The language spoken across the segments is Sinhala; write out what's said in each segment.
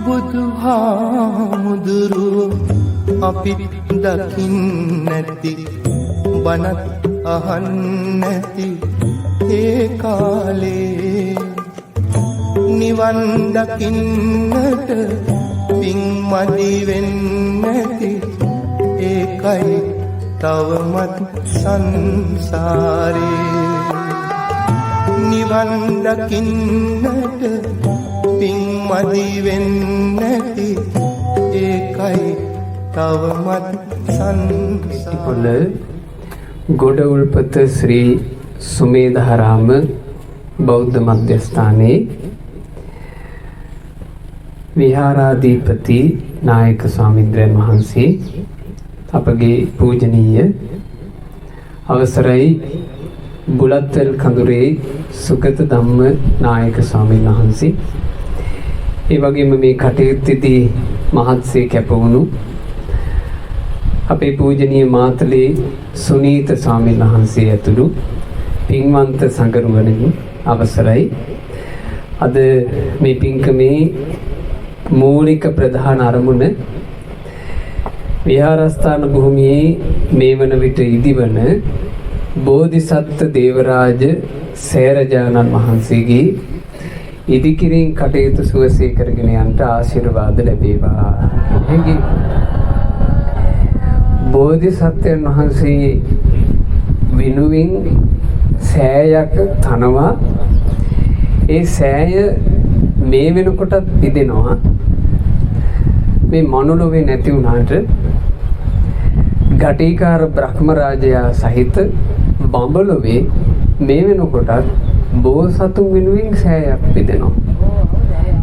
බුදුහාමුදුරුවෝ අපිත් දකින්නැති, බණත් අහන්නැති ඒ කාලේ, නිවන් දකින්නට පින් මදි වෙන්නැති, ඒකයි තවමත් සංසාරේ. නිවන් දකින්නට පින් මදි වෙන්නැති, ඒකයි තවමත් සංසාරේ. පොළ ගොඩඋල්පත ශ්‍රී සුමේධාරාම බෞද්ධ මධ්‍යස්ථානයේ විහාරාධිපති නායක ස්වාමීන්ද්‍රයන් වහන්සේ, අපගේ පූජනීය අවසරයි බුලත්වැල් කඳුරේ සුගත ධම්ම නායක ස්වාමීන් වහන්සේ, ඒ වගේම මේ කටයුත්තේදී මහත්සේ කැප වුණු අපේ පූජනීය මාතලේ සුනීත ස්වාමීන් වහන්සේ ඇතුළු පින්වන්ත සඟරුවනින් අවසරයි. අද මේ පින්කමේ මූලික ප්‍රධාන අරමුණ විහාරස්ථාන භූමියේ මේ වන විට ඉදිවන බෝධිසත්ව දේවරාජ සෑරජානන් වහන්සේගේ ඉදිකිරීම් කටයුතු සුවසේ කරගෙන යන්නට ආශිර්වාද ලැබේවා කියන හැඟීම. බෝධිසත්වයන් වහන්සේ වෙනුවෙන් සෑයක් තනවා ඒ සෑය මේ වෙනකොටත් පිදෙනවා. මේ මනුලොවේ නැති වුණාට ගටීකාර බ්‍රහ්ම රාජයා සහිත බඹලොවේ මේ වෙනකොටත් බෝසතුන් වෙනුවෙන් සෑයක් පිදෙනවා.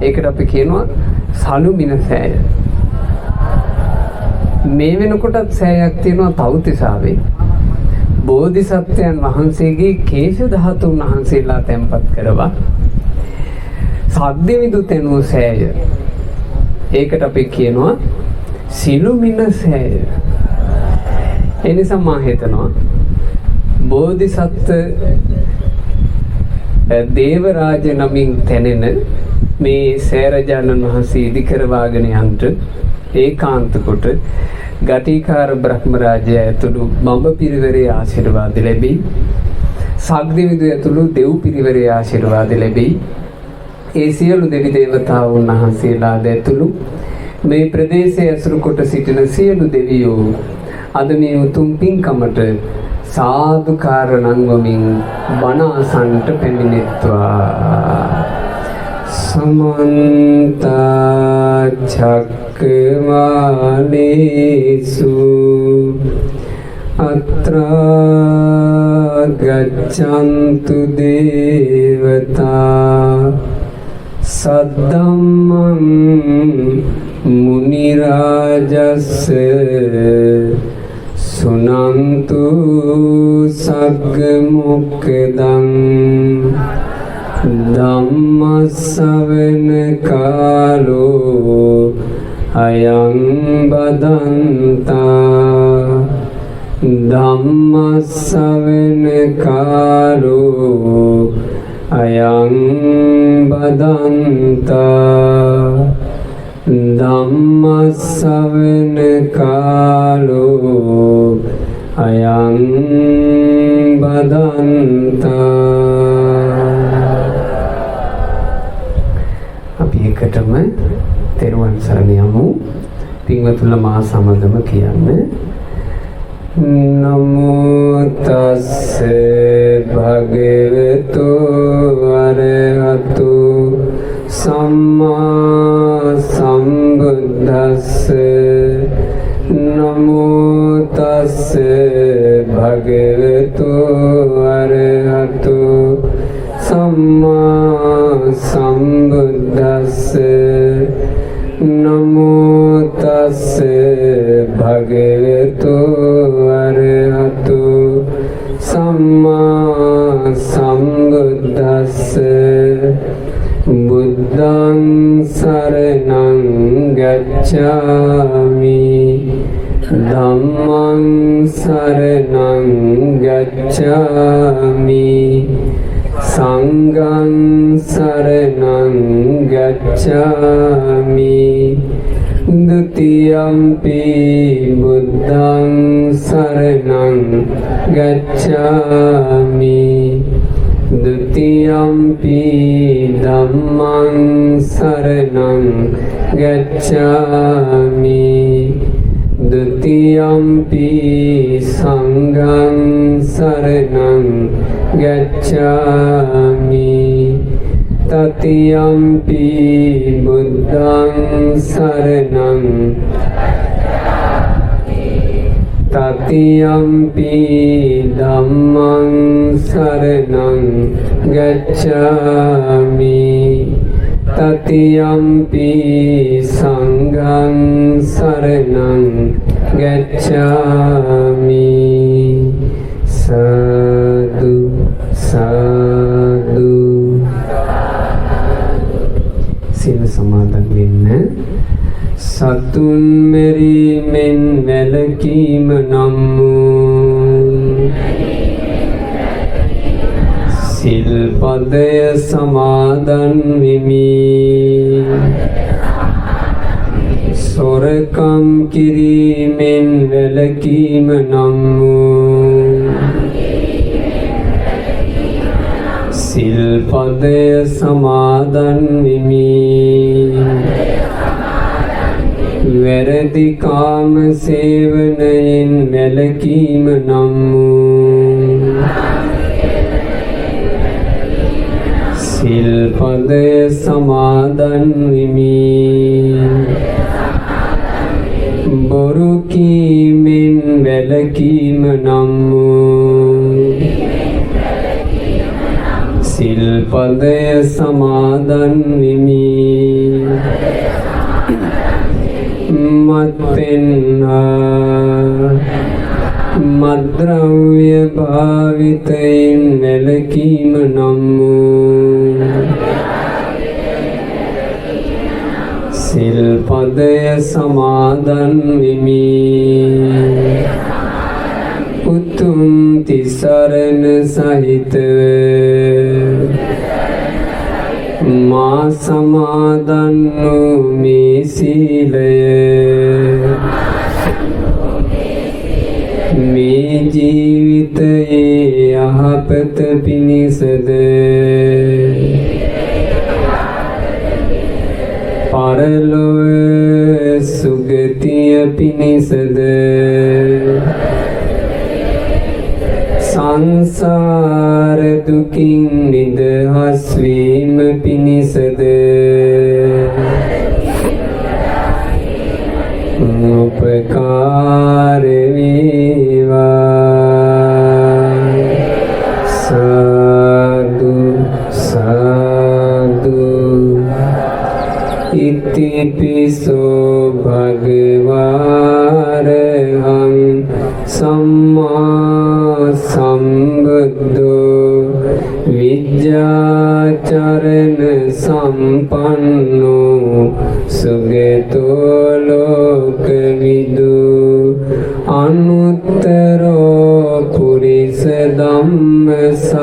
ඒකට අපි කියනවා සලුමින සෑය. මේ වෙනකොටත් සෑයක් තියෙනවා තවුතිසාවේ. බෝධිසත්වයන් වහන්සේගේ කේශ ධාතුන් වහන්සේලා තැන්පත් කරවා සද්දවිදු තැනූ සෑය. ඒකට අපි කියනවා සිළුමින සෑය. ඒ නිසා මා හිතනවා බෝධිසත්ව දේවරාජ නමින් තැනෙන මේ සෑරජානන් වහන්සේ ඉදි කරවාගෙන යන්ට ඒකාන්ත කොට ගටීකාර බ්‍රහ්ම රාජයා ඇතුළු බඹ පිරිවරේ ආශිර්වාද ලැබෙයි. සග්දෙවිදු ඇතුළු දෙව් පිරිවරේ ආශිර්වාද ලැබෙයි. ඒ සියලු දෙවි දේවතාවුන් වහන්සේලාද ඇතුළු මේ ප්‍රදේශයේ ඇසුරු කොට සිටින සියලු දෙවියෝ අද මේ උතුම් පින්කමට සාදුකාර නංවමින් බණ අසන්ට පැමිණෙත්වා. සමන්ත චක්කවාලේසු අත්‍රා ගච්ඡන්තු දේවතා සද්දම්මං මුනි රාජස්ස සුනන්තු සග්ග මොක්ඛදං. ධම්මස්සවෙන කාලෝ අයං බදන්තා, ධම්මස්සවෙන කාලෝ අයං බදන්තා, ධම්මස්සවෙන කාලෝ අයං බදන්තා. අපි එකටම තෙරුවන් සරණ යමු. පින්වතුන්ලා මා සමගම කියන්න. නමෝ තස්ස භගවතු අරහතු සම්මා සම්බුද්දස්ස. නමෝ තස්ස භගවතු අරහතු සම්මා සම්බුද්දස්ස. නමෝ තස්ස භගවතු අරහතු සම්මා සම්බුද්දස්ස. බුද්ධං සරණං ගච්ඡාමි, ධම්මං සරණං ගච්ඡාමි, සංඝං සරණං ගච්ඡාමි. ဒ ුතියම්පි බුද්ධං සරණං ගච්ඡාමි. ဒ ුතියම්පි ධම්මං සරණං ගච්ඡාමි. ဒ ුතියම්පි සංඝං සරණං ගච්ඡාමි. තතියම්පි බුද්ධං සරණං තතියම්පි ධම්මං සරණං ගච්ඡාමි. තතියම්පි සංඝං සරණං ගච්ඡාමි. සාදු සාදු. සිල් සමාදන් වෙන්න. සතුන් මෙරීමෙන් වැළකීම නම් වූ සිල්පදය සමාදන් වෙමි. සොරකම් කිරීමෙන් වැළකීම නම් වූ සිල්පදය සමාදන් වෙමි. වැරදි කාම සේවනයෙන් වැළකීම නම් වූ සිල්පදය සමාදන් වෙමි. බොරු කීමෙන් වැළකීම නම් වූ සිල්පදය සමාදන් වෙමි. මත්පෙන් හා මත්ද්‍රව්‍ය භාවිතයෙන් වැළකීම නම් වූ සිල්පදය සමාදන් වෙමි. උතුම් තිසරණ සහිතව මා සමාදන් වූ මේ සීලය මේ ජීවිතයේ යහපත පිණිසද පරලොව සුගතිය පිණිසද සංසාර දුකින් නිදහස් වීම පිණිසද උපකාර වේවා. සාදු සාදු. ඉතිපිසෝ භගවාරහං සම්මා සම්බුද්ධෝ විද්‍යාචරණ සම්පන්නෝ සුගතෝ ලෝකවිදු අනුත්තරෝ පුරිස ධම්මසාරති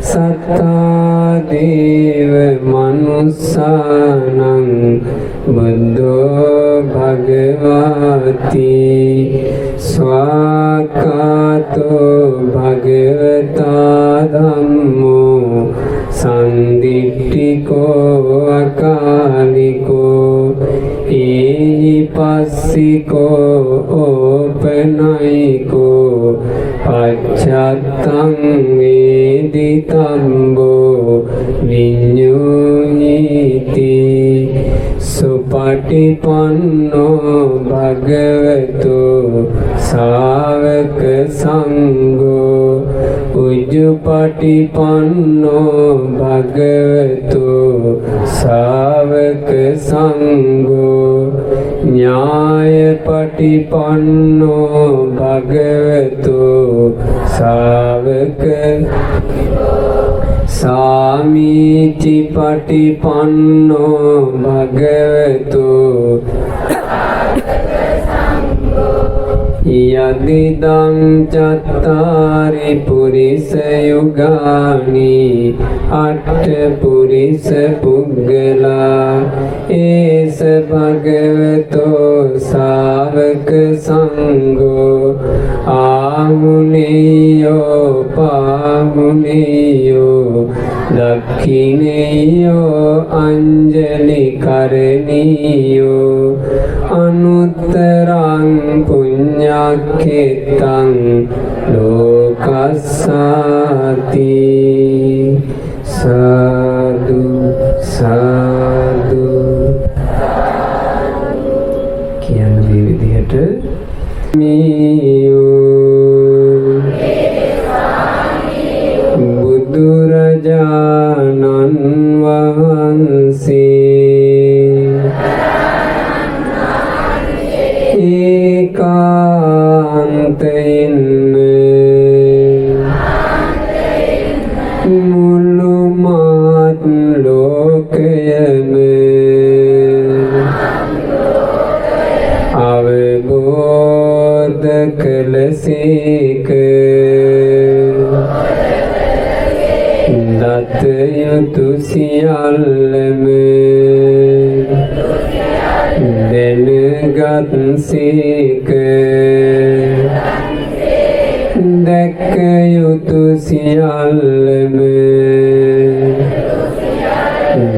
සත්තා දේව මනුස්සානං බුද්ධෝ භගවති. ස්වාක්ඛාතෝ භගවතා ධම්මෝ සන්දිට්ඨිකෝ අකාලිකෝ ඒහිපස්සිකෝ ඕපනයිකෝ පච්චත්තං වේදිතම්බෝ විඤ්ඤුඤීති. සුපටිපන්නෝ භගවතු ශාවක සංඝෝ උජුපටිපන්නෝ භගවතු ශාවක සංඝෝ ඥායපටිපන්නෝ භගවතු ශාවක සාමීචි පටිපන්නෝ භගවතු. යදිදං චත්තාරි පුරිස යුගානි අට්ඨ පුරිස පුග්ගලා ඒස භගවතෝ ශාවක සංඝෝ ආහුනේයෝ පාහුනේයෝ දක්ඛිනේයෝ අංජලි කරණීයෝ අනුත්තරං පුඤ්ඤක්ඛෙත්තං ලෝකස්සාති. සාදු සාදු කියන මේ විදිහට මියෝ බුදුරජාණන් වහන්සේ ඒකාන්තයෙන්ම මුළු මහත් ලෝකයම අවබෝධ කළසේක. දත යුතු සියල්ලම දැනගත් සේක. දැක්ක යුතු සියල්ලම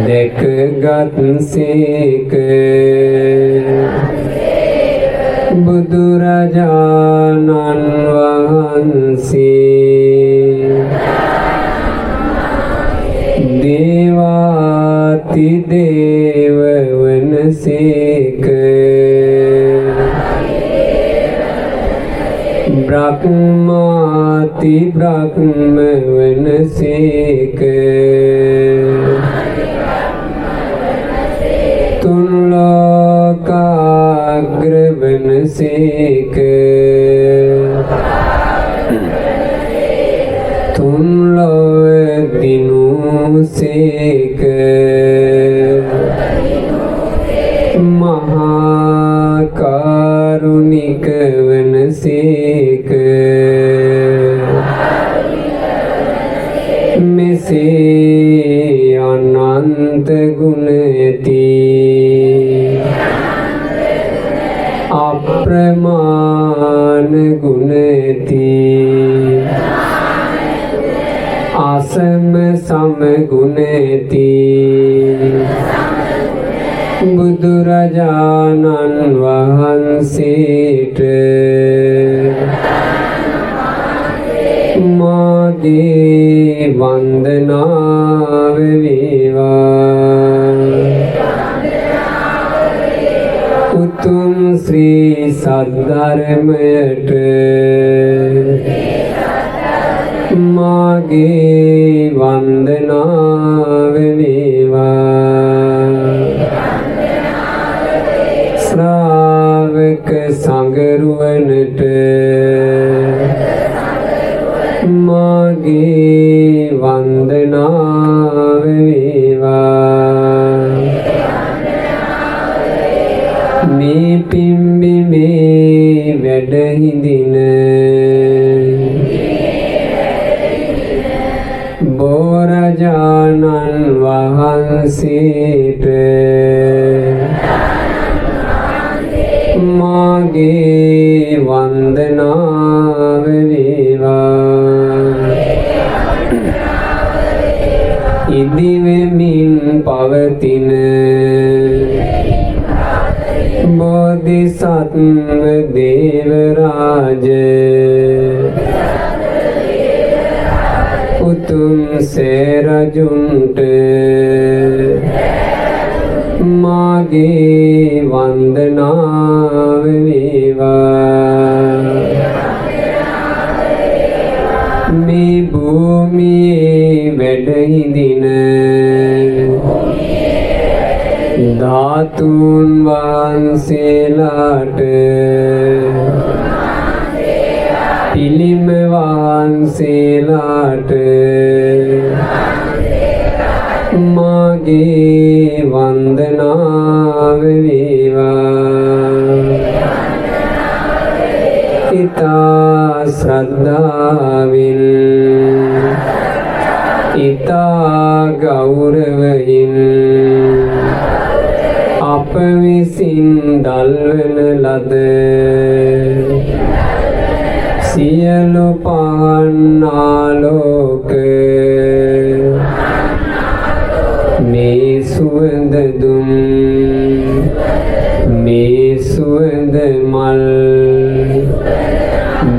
දැකගත් සේක. බුදුරජාණන් වහන්සේ දේවාති දේව වනසේක. බ්‍රහ්මාති බ්‍රහ්ම වනසේක. තුන් ලෝකාග්‍ර වනසේක. තුන් ලොව දිනූසේක. මහා කාරුණික වනසේක. මෙසේ අනන්ත ගුණ ඇති අප්‍රමාණ ගුණ ඇති අසම සම ගුණ ඇති බුදුරජාණන් වහන්සේට මාගේ වන්දනාව වේවා. උතුම් ශ්‍රී සද්ධර්මයට මාගේ වන්දනාව වේවා. ශ්‍රාවක සංඝරුවනට මාගේ වන්දනාව වේවා. මේ පිම්බිමේ වැඩ හිඳින බෝරජාණන් වහන්සේට මාගේ වන්දනාව වේවා. ඉදිවෙමින් පවතින බෝධිසත්ව දේව රාජ උතුම් සේරජුන්ට මාගේ වන්දනාව වේවා. මේ භූමියේ වැඩ හිඳින ධාතුන් වහන්සේලාට පිළිම වහන්සේලාට මාගේ වන්දනාව වේවා. ඉතා ශ්‍රද්ධාවෙන් ඉතා ගෞරවයෙන් අප විසින් දල්වන ලද සියලු පහන් ආලෝක මේ සුවඳ දුම් මේ සුවඳ මල්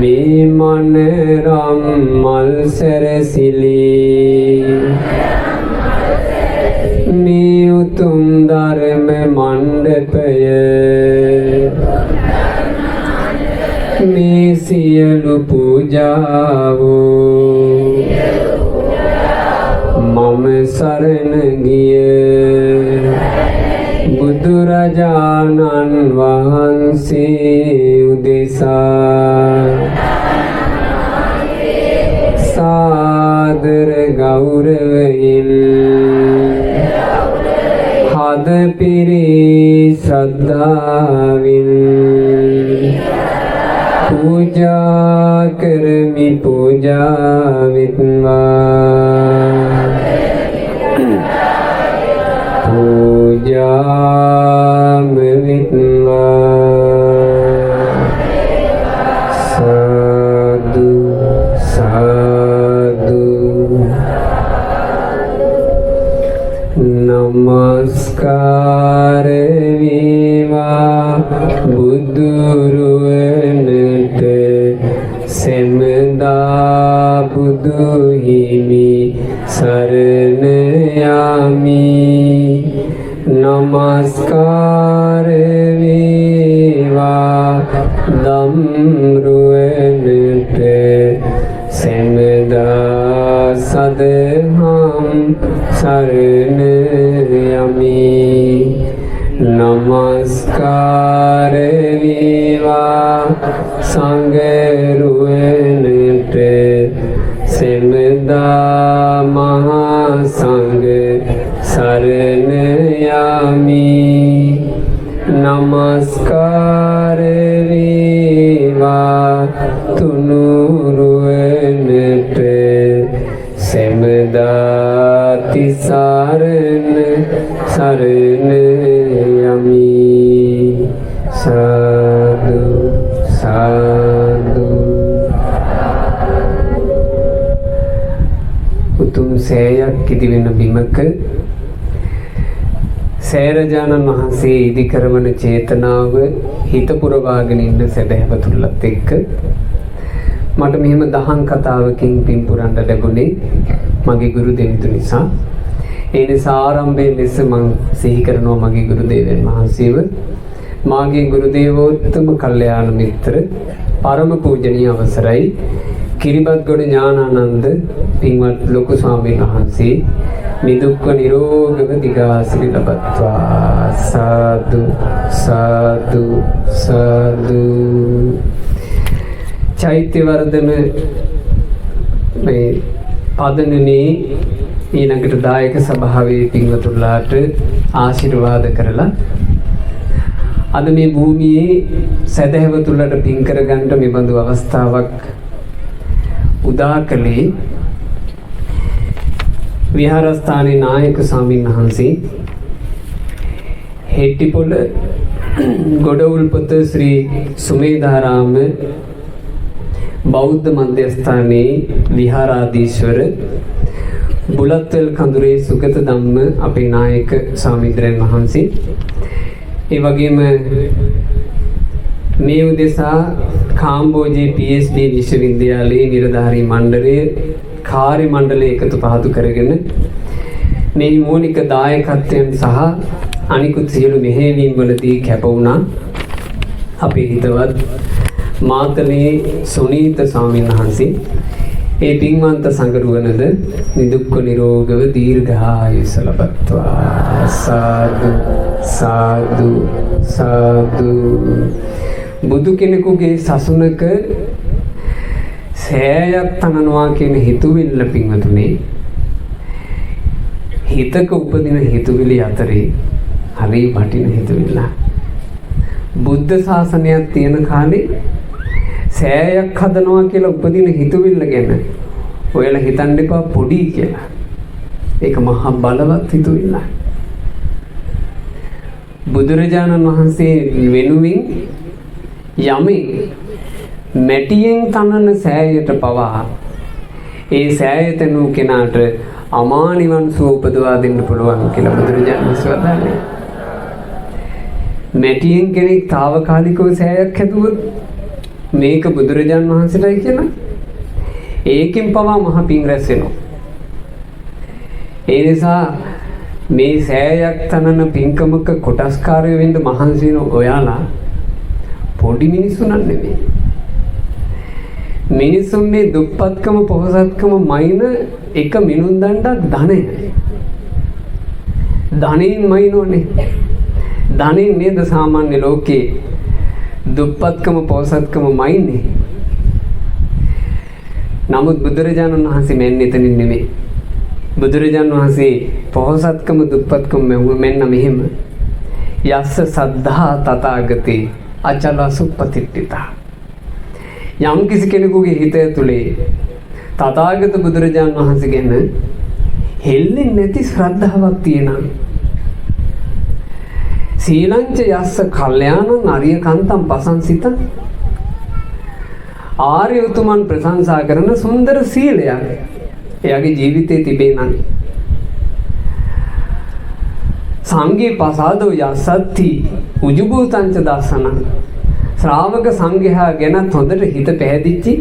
මේ මනරම් මල් සැරසිලි මේ උතුම් ධර්ම මණ්ඩපය මේ සියලු පූජාවෝ මම සරණ ගිය බුදුරජාණන් වහන්සේ උදෙසා සාදර ගෞරවයෙන් හද පිරි ශ්‍රද්ධාවෙන් පූජා කරමි. පූජා වෙත්වා, පූජාම වෙත්වා. සාදු සාදු. නමස්කාර වේවා බුදුරුවනට, සෙමදා බුදු හිමි සරණ යමි. නමස්කාර වේවා දම්රුවනට, සෙමදා සදහම් සරණ යමි. නමස්කාර වේවා සංඝරුවනට, සෙමදා මහා සංඝ සරණ යමි. නමස්කාර වේවා තුනුරුවනට, සෙමදා තිසරණ සරණ යමි. සාදු සාදු. උතුම් සෑයක් ඉදිවෙන බිමක සෑරජානන් වහන්සේ ඉදි කරවන චේතනාව හිත පුරවාගෙන ඉන්න සැදැහැවතුන්ලත් එක්ක මට මෙහෙම දහම් කතාවකින් පින් පුරන්න ලැබුණේ මගේ ගුරු දෙවිඳු නිසා. ඒ නිසා ආරම්භයේ ලෙස මං සිහි කරනවා මගේ ගුරු දේවයන් වහන්සේව. මාගේ ගුරු දේවෝත්තම කල්යාණ මිත්‍ර පරම පූජනීය අවසරයි කිරිබත්ගොඩ ඥානානන්ද පින්වත් ලොකු ස්වාමීන් වහන්සේ නිදුක්ව නිරෝගව දිගාසිරි ලබත්වා. සාදු සාදු සාදු. චෛත්‍ය වර්ධන මේ පදනමේ ඊළඟට දායක සභාවේ පින්වතුන්ලාට ආශිර්වාද කරලා අද මේ භූමියේ සැදැහැවතුන්ලාට පින් කරගන්න මේ බඳු අවස්ථාවක් උදා කළේ විහාරස්ථානයේ නායක ස්වාමීන් වහන්සේ හෙට්ටිපොළ ගොඩඋල්පත ශ්‍රී සුමේධාරාම බෞද්ධ මධ්‍යස්ථානයේ විහාරාධීශ්වර බුලත්වැල් කඳුරේ සුගත ධම්ම අපේ නායක ස්වාමීන්ද්‍රයන් වහන්සේ, ඒ වගේම මේ උදෙසා කාම්බෝජේ PhD විශ්වවිද්‍යාලයේ නිලධාරී මණ්ඩලය කාර්ය මණ්ඩලය එකතු පහදු කරගෙන මේ මූලික දායකත්වයන් සහ අනිකුත් සියලු මෙහෙයවීම් වලදී කැප වුණා අපේ හිතවත් මාතලේ සුනීත ස්වාමීන් වහන්සේ. ඒ පින්වන්ත සංගරුවනද නිදුක්ව නිරෝගව දීර්ඝායුෂ ලබත්වා. සාදු සාදු සාදු. බුදු කෙනෙකුගේ සසුනක සෑයක් තනනවා කියන හිතුවිල්ල පින්වතුනි, හිතක උපදින හිතුවිලි අතරේ හරි වටින හිතුවිල්ල. බුද්ධ ශාසනයක් තියෙන කාලේ සෑයක් හදනවා කියලා උපදින හිතුවිල්ල ගැන ඔයාලා හිතන්න එපා පොඩි කියලා. ඒක මහා බලවත් හිතුවිල්ලක්. බුදුරජාණන් වහන්සේ වෙනුවෙන් යමෙක් මැටියෙන් තනන සෑයට පවා ඒ සෑය තනූ කෙනාට අමා නිවන් සුව උපදවා දෙන්න පුළුවන් කියලා බුදුරජාණන් වහන්සේ වදාළේ. මැටියෙන් කෙනෙක් තාවකාලිකව සෑයක් හැදුවොත් මේක බුදුරජාණන් වහන්සේටයි කියලා ඒකෙන් පවා මහ පිං රැස් වෙනවා. ඒ නිසා මේ සෑයක් තනන පින්කමක කොටස්කාරයෝ වෙන්න මහන්සි වෙන ඔයාලා පොඩි මිනිස්සු නන් නෙමෙයි. මිනිස්සුන් මේ දුප්පත්කම පොහොසත්කම මයින එක මිනුම් දණ්ඩක් ධනය. ධනයෙන් මයින්නෝනේ. ධනයෙන් නේද සාමාන්‍ය ලෝකේ දුප්පත්කම පොහොසත්කම මයින්නේ. නමුත් බුදුරජාණන් වහන්සේ මෙන්න එතනින් නෙමෙයි. බුදුරජාණන් වහන්සේ පොහොසත්කම දුප්පත්කම මෙන්න මෙහෙම. යස්ස සද්ධා තථාගතේ අචල සුප්පතිට්ඨිතා. යම් කිසි කෙනෙකුගේ හිත ඇතුලේ තථාගත බුදුරජාණන් වහන්සේ ගැන හෙල්ලෙන්නේ නැති ශ්‍රද්ධාවක් තියෙනවා. සීලංච යස්ස කල්යාණං අරියකන්තං පසංසිතං. ආර්ය උතුමන් ප්‍රශංසා කරන සුන්දර සීලයක් එයාගේ ජීවිතේ තිබේ නම්, සංඝේ පසාදෝ යස්සත්ති උජුභූතංච දස්සනං. ශ්‍රාවක සංඝයා ගැනත් හොඳට හිත පැහැදිච්චි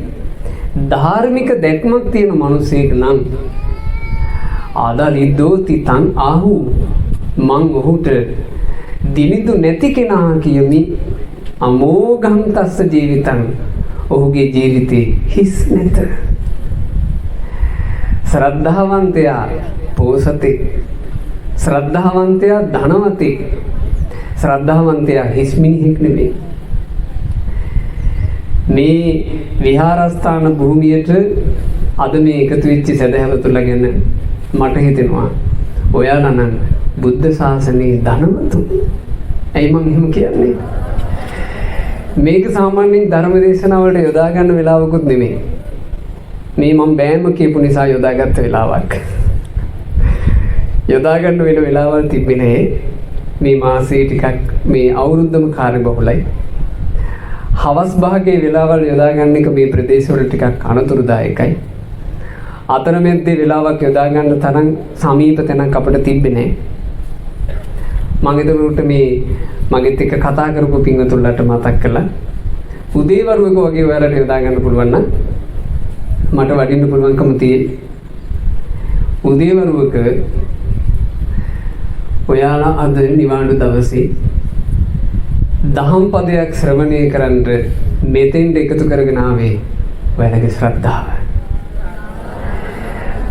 ධාර්මික දැක්මක් තියෙන මිනිසෙක් නම් ආදලිද්දෝති තං ආහු මං ඔහුට දිලිඳු නැති කෙනා කියමි. අමෝඝං තස්ස ජීවිතං ඔහුගේ ජීවිතේ හිස් නැත. ශ්‍රද්ධාවන්තයා පෝසතෙක්, ශ්‍රද්ධාවන්තයා ධනවතෙක්, ශ්‍රද්ධාවන්තයා හිස් මිනිහෙක් නෙමෙයි. මේ විහාරස්ථාන භූමියට අද මේ එකතු වෙච්ච සදහැවතුලා ගැන මට හිතෙනවා ඔයාලා නම් බුද්ධ ශාසනයේ ධනවතුන්. ඇයි මං එහෙම කියන්නේ? මේක සාමාන්‍යයෙන් ධර්ම දේශනාවලට යොදා ගන්න වෙලාවකුත් නෙමෙයි. මේ මං බෑම කියපු නිසා යොදාගත්ත වෙලාවක්. යොදා ගන්න වෙන වෙලාවල් තිබ්බේ නෑ. මේ මාසේ ටිකක් මේ අවුරුද්දම කාර්යබහුලයි. හවස් භාගයේ වෙලාවල් යොදා ගන්න එක මේ ප්‍රදේශවල ටිකක් අනතුරුදායකයි. අතරමැද්දේ වෙලාවක් යොදා ගන්න තරම් සමීප තැනක් අපිට තිබ්බේ නෑ. මං එතකොට මේ මගෙත් එක්ක කතා කරපු පින්වතුන්ලට මතක් කළා. උදේවරුවක වගේ ඔයාලට යොදා ගන්න පුළුවන් නම් මට වඩින්න පුළුවන්කම තියෙයි. උදේවරුවක ඔයාලා අද නිවාඩු දවසේ දහම් පදයක් ශ්‍රවණය කරන්න මෙතෙන්ට එකතු කරගෙන ආවේ ඔයාලගේ ශ්‍රද්ධාව.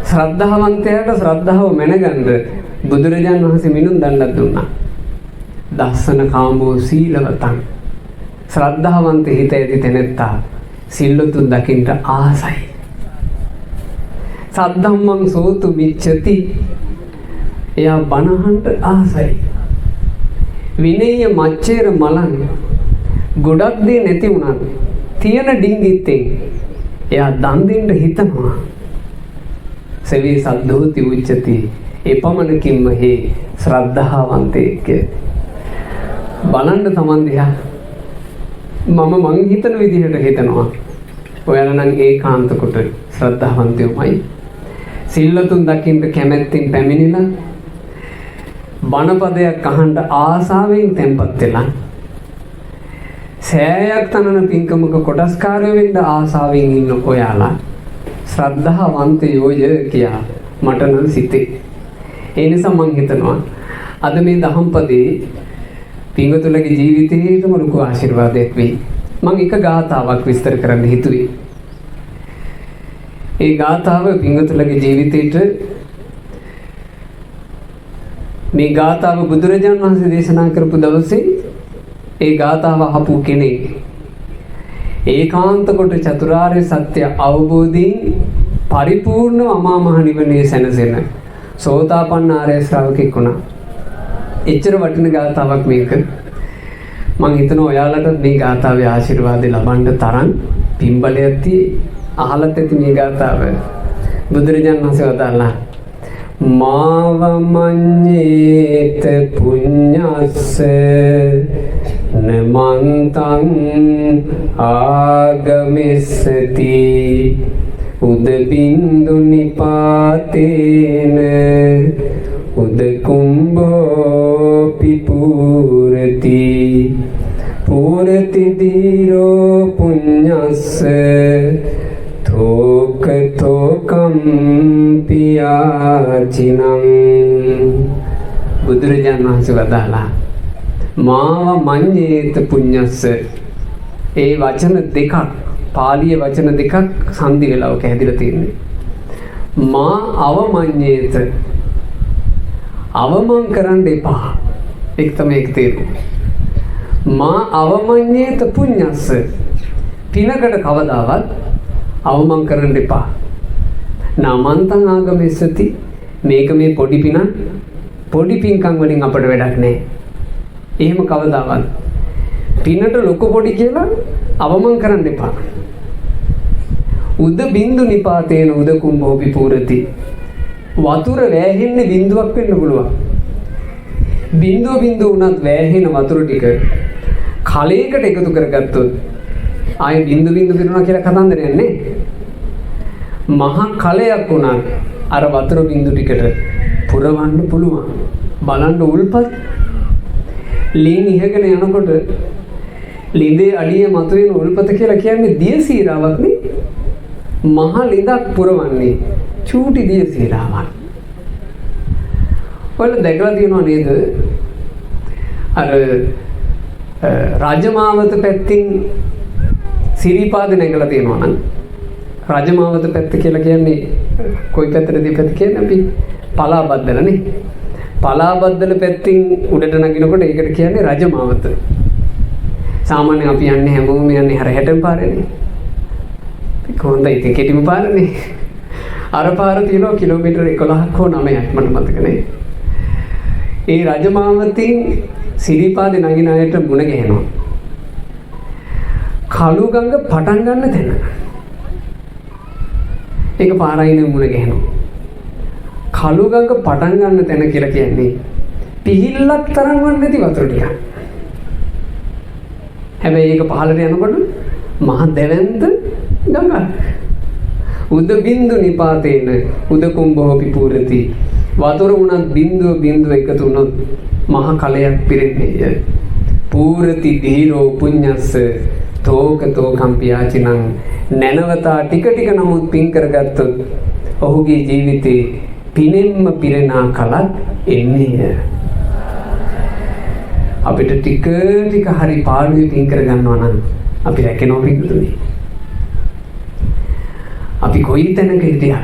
ශ්‍රද්ධාවන්තයාට ශ්‍රද්ධාව මැනගන්න බුදුරජාන් වහන්සේ මිනුම් දණ්ඩක් දුන්නා. දස්සන කාමෝ සීලවතං. ශ්‍රද්ධාවන්ත හිත ඇති තැනැත්තා සිල්ලුතුන් දකින්න ආසයි. සද්ධම්මං සෝතු මිච්ඡති. එයා බණහන්ට ආසයි. විනය්‍ය මච්චේර මලං. ගොඩක් දේ නැති වුණත් තියෙන ඩිංගිත්තෙන් එයා දන් දෙන්න හිතනවා. සෙවි සද්ධෝති උච්චති. එපමණකින්ම හේ ශ්‍රද්ධාවන්තයෙක්. බලන්න තමන් දිහා මම මං හිතන විදිහට හිතනවා. ඔයාලා නම් ඒකාන්ත කොට ශ්‍රද්ධාවන්තයෝමයි. සිල්ලතුන් දකින්න කැමැත්තෙන් පැමිණිලා බණපදයක් අහන්න ආසාවෙන් තැන්පත් වෙලා සෑයක් තනන පින්කමක කොටස්කාරයෝ වෙන්න ආසාවෙන් ඉන්න ඔයාලා ශ්‍රද්ධාවන්තයෝය කියා මට නම් සිතේ. ඒ නිසා මං හිතනවා අද මේ දහම්පදේ පින්වතුන්ගේ ජීවිතේටම ලොකු ආශිර්වාදයක් වෙයි. මං එක ගාථාවක් විස්තර කරන්න හිතුවේ. ඒ ගාථාව පින්වතුන්ගේ ජීවිතේට මේ ගාථාව බුදුරජාණන් වහන්සේ දේශනා කරපු දවසේ ඒ ගාථාව අහපු කෙනෙක් ඒකාන්ත කොට චතුරාර්ය සත්‍ය අවබෝධයෙන් පරිපූර්ණව අමා මහ නිවනේ සැනසෙන සෝතාපන්න ආර්ය ශ්‍රාවකෙක් වුණා. එච්චර වටින ගාථාවක් මේක. මං හිතනවා ඔයාලටත් මේ ගාථාවේ ආශිර්වාදය ලබන්න තරම් පින් බලයක් තියෙයි. අහලත් ඇති මේ ගාථාව. බුදුරජාණන් වහන්සේ වදාළා මාව මඤ්ඤේත පුඤ්ඤස්ස නමන්තං ආගමිස්සති උද බින්දු නිපාතේන උද කුම්භෝ පිපූරති පූරති දීරෝ පුඤ්ඤස්ස තෝක තෝකම් පියාචිනං. බුදුරජාණන් වහන්සේ වදාළා මාව මඤ්ඤේත පුඤ්ඤස්ස. ඒ වචන දෙකක්, පාලිය වචන දෙකක් සංදි වෙලා ඔක හැදිලා තියෙන්නේ. මා අවමඤ්ඤේත, අවමං කරන්න එපා. ඒක තමයි ඒක තේරුම. මා අවමඤ්ඤේත පුඤ්ඤස්ස, පිනකට කවදාවත් අවමං කරන්න එපා. නාමන්තං ආගමෙස්සති, මේක මේ පොඩි පිනක්, පොඩි පින්කම් වලින් අපට වැඩක් නෑ. එහෙම කවදාවත් පිනට ලොකු පොඩි කියලා අවමං කරන්න එපා. උද බින්දු නිපාතේන උද කුම්භෝපි පූරති. වතුර වැහෙන්නේ බින්දුවක් වෙන්න පුළුවන්. බින්දුව බින්දුව වුණත් වැහෙන වතුර ටික කලයකට එකතු කරගත්තොත් ආයේ බින්දු බින්දු පිරුණා කියලා කතන්දරයක් නේ. මහා කලයක් වුණත් අර වතුර බින්දු ටිකට පුරවන්න පුළුවන්. බලන්න උල්පත් ලින් ඉහගෙන යනකොට ලිඳේ අඩිය මතුවෙන උල්පත කියලා කියන්නේ දිය සීරාවක් නේ. මහා ලිඳක් පුරවන්නේ චූටි දිය සීරාවක්. ඔයාලා දැකලා තියෙනව නේද? අර රජමාවත පැත්තෙන් සිරිපාද නැගලා තියෙනවා නම්, රජමාවත පැත්ත කියලා කියන්නේ කොයි පැත්තටද පැත්ත කියන්නේ? අපි පලාබද්දල නේ. පලාබද්දල පැත්තෙන් උඩට නගිනකොට ඒකට කියන්නේ රජමාවත. සාමාන්‍යයෙන් අපි යන්නේ හැමෝම යන්නේ අර 60 පාරේනේ. කොහොමද ඉතින් කෙටිම පාරනේ. අර පාර තියෙනවා කිලෝමීටර් 11ක් හෝ 9ක් මට මතක නෑ. ඒ රජමාවතින් සිරිපාදේ නගින අයට මුණ ගැහෙනවා. කළු ගඟ පටන් ගන්න තැන. ඒක පාරයින මුණ ගැහෙනවා. කළු ගඟ පටන් ගන්න තැන කියලා කියන්නේ පිහිල්ලක් තරම්වත් නැති වතුර ටිකක්. හැබැයි ඒක පහළට යනකොට මහ දැවැන්ත ගඟක්. උද බින්දු නිපාතේන උද කුම්භෝ පිපූරති. වතුර වුණත් බින්දුව බින්දුව එකතු වුණොත් මහ කලයක් පිරෙන්නේය. පූරති දීරෝ පුඤ්ඤස්ස තෝක තෝකම් පියාචිනං. නැනවතා ටික ටික නමුත් පින් කරගත්තොත් ඔහුගේ ජීවිතේ පිනෙන්ම පිරෙනා කලක් එන්නේය. අපිට ටික ටික හරි පාළුවේ පින් කරගන්නවා නම් අපි රැකෙනවා පිටුතුනේ. අපි කොයි තැනක හිටියත්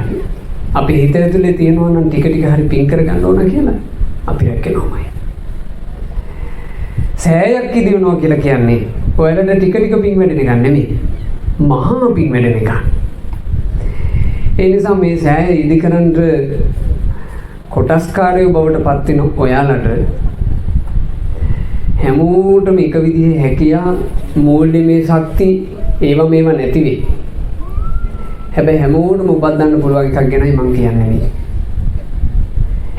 අපි හිත ඇතුලේ තියෙනවා නම් ටික ටික හරි පින් කරගන්න ඕන කියලා අපි රැකෙනවමයි. සෑයක් ඉදිවෙනවා කියලා කියන්නේ ඔයාලට ටික ටික පින් වැඩෙන එකක් නෙමෙයි, මහා පින් වැඩෙන එකක්. ඒ නිසා මේ සෑය ඉදිකරන්න කොටස්කාරයෝ බවට පත් වෙන ඔයාලට හැමෝටම එක විදිහේ හැකියා, මූල්‍යමය ශක්ති ඒවා මේවා නැති වෙයි. හැබැයි හැමෝටම උපද්දන්න පුළුවන් එකක් ගැනයි මං කියන්නේ මේ.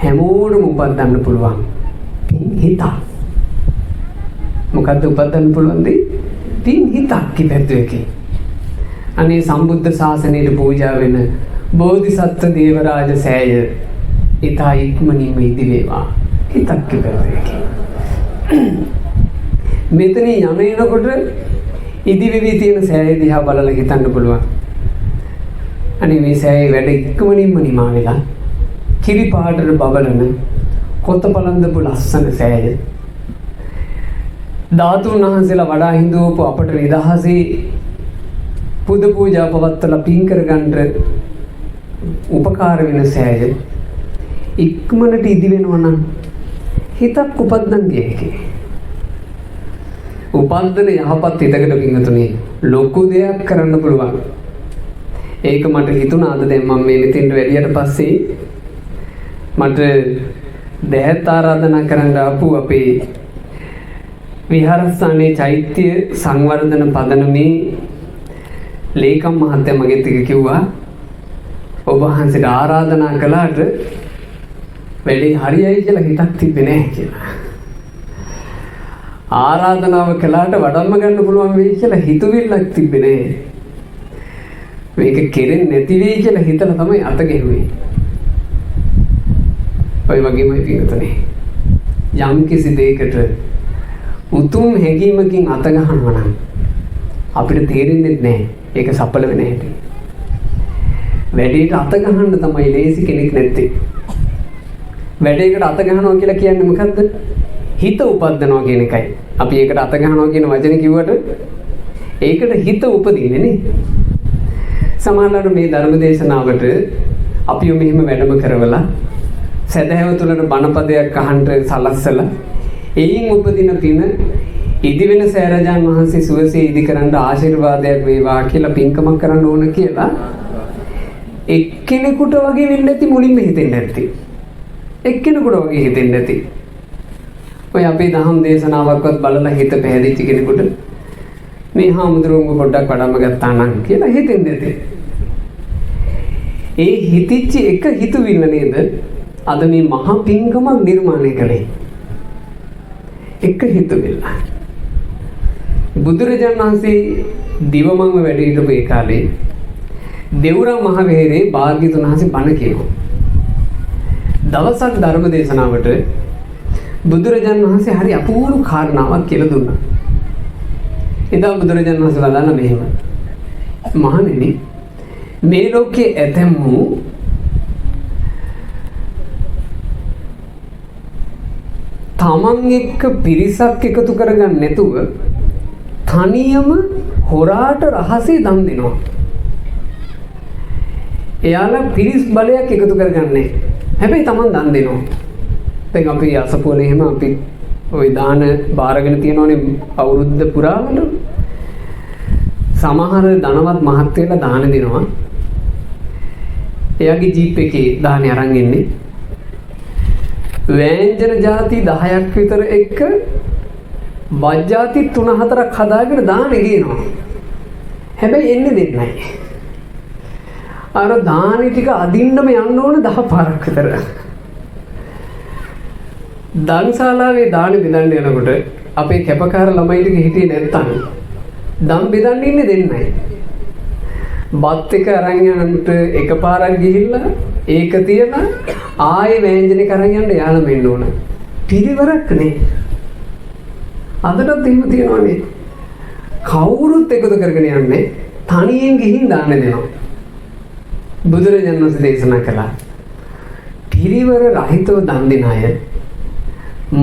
හැමෝටම උපද්දන්න පුළුවන් පින් හිතක්. මොකද්ද උපද්දන්න පුළුවන් දේ? පින් හිතක් කිපැද්දුවකේ. අනේ සම්බුද්ධ ශාසනයට පූජා වෙන බෝධිසත්ව දේවරාජ සෑය ඉතා ඉක්මනින්ම ඉදි වේවා. හිතක් කිපැද්දුවකේ. මෙතන යන එනකොට ඉදි වෙවි තියෙන සෑය දිහා බලලා හිතන්න පුළුවන්. අනේ මේ සෑයේ වැඩ ඉක්මනින්ම නිමා වෙලා කිරි පාටට බබලන කොත පලඳපු ලස්සන සෑය ධාතුන් වහන්සේලා වඩා හිඳවපු අපට නිදහසේ පුද පූජා පවත්වලා පින් කරගන්න උපකාර වෙන සෑය ඉක්මනට ඉදි වෙනවා නම් හිතක් උපද්දන් දිය හැකියි. උපද්දන යහපත් හිතකට පින්වතුනි ලොකු දෙයක් කරන්න පුළුවන්. ඒක මට හිතුණා අද දැන් මම මේ මෙතෙන්ට වැඩියට පස්සේ මට දැහැත් ආරාධනා කරන්න ආපු අපේ විහාරස්ථානයේ චෛත්‍ය සංවර්ධන පදනමේ ලේකම් මහත්තයා මගෙත් එක්ක කිව්වා ඔබ වහන්සේට ආරාධනා කළාට වැඩේ හරියයි කියලා හිතක් තිබ්බේ නෑ කියලා. ආරාධනාව කළාට වඩම්ම ගන්න පුළුවන් වෙයි කියලා හිතුවිල්ලක් තිබ්බේ නෑ. මේක කෙරෙන්නේ නැති වෙයි කියලා හිතලා තමයි අත ගැහුවේ. ඔය වගේමයි පින්වතුනි. යම් කිසි දෙයකට උතුම් හැඟීමකින් අත ගහනවා නම් අපිට තේරෙන්නේ නැහැ ඒක සඵල වෙන හැටි. වැඩේට අත ගහන්න තමයි ලේසි කෙනෙක් නැත්තේ. වැඩේකට අත ගහනවා කියලා කියන්නේ මොකද්ද? හිත උපද්දනවා කියන එකයි. අපි ඒකට අත ගහනවා කියන වචනේ කිව්වට ඒකට හිත උපදින්නේ නේ. සමහරවිට මේ ධර්ම දේශනාවට අපිව මෙහෙම වැඩම කරවලා සදහැව තුළට බණපදයක් අහන්න සලස්සලා එයින් උපදින පින ඉදිවෙන සෑරජාන් වහන්සේ සුවසේ ඉදි කරන්න ආශිර්වාදයක් වේවා කියලා පින්කමක් කරන්න ඕන කියලා එක්කෙනෙකුට වගේ වෙන්න ඇති මුලින්ම හිතෙන්න ඇති. එක්කෙනෙකුට වගේ හිතෙන්න ඇති. ඔය අපේ දහම් දේශනාවක්වත් බලලා හිත පැහැදිච්ච කෙනෙකුට මේ හාමුදුරුවෝ පොඩ්ඩක් වඩම්ම ගත්තා නම් කියලා හිතෙන්න ඇති. ඒ හිතිච්ච එක හිතුවිල්ල නේද අද මේ මහා පින්කමක් නිර්මාණය කළේ. එක හිතුවිල්ල. බුදුරජාණන් වහන්සේ දිවමංව වැඩ හිටපු ඒ කාලේ දෙවුරම් මහ වෙහෙරේ භාග්‍යතුන් වහන්සේ බණ කියනවා. දවසක් ධර්ම දේශනාවට බුදුරජාණන් වහන්සේ හරි අපූර්ව කාරණාවක් කියලා දුන්නා. එදා බුදුරජාණන් වහන්සේ වදාළා මෙහෙම. මහණෙනි, මේ ලෝකයේ ඇතැම් වූ තමන් එක්ක පිරිසක් එකතු කරගන්න නැතුව තනියම හොරාට රහසේ දන් දෙනවා. එයාලා පිරිස් බලයක් එකතු කරගන්නේ. හැබැයි තමන් දන් දෙනවා. දැන් අපි අසපුවල එහෙම අපි ওই දාන බාරගෙන තියනවනේ අවුරුද්ද පුරාම. සමහර ධනවත් මහත්තයලා දාන දෙනවා. එයාගේ ජීප් එකේ දානේ අරන් එන්නේ. වෑංජන ಜಾති 10ක් විතර එක්ක බත් ಜಾති 3-4ක් හදාගෙන දානේ ගේනවා. හැබැයි එන්නේ දෙන්නයි. අර දානේ ටික අදින්නම යන්න ඕන 10 පාරක් විතර. දන්ශාලාවේ දානේ බෙදන්න යනකොට අපේ කැපකාර ළමයි ටික හිටියේ නැත්තම් දන් බෙදන්න ඉන්නේ දෙන්නයි. බත් එක අරන් යනකොට එකපාරක් ගිහිල්ලා ඒක තියලා ආයේ වෑංජනේ කරන් යන්න යාළම එන්න ඕන. පිරිවරක් නේ. අදටත් එහෙම තියෙනවනේ. කවුරුත් එකතු කරගෙන යන්නේ තනියෙන් ගිහින් දාන දෙනවා. බුදුරජාණන් වහන්සේ දේශනා කළා පිරිවර රහිතව දන් දෙන අය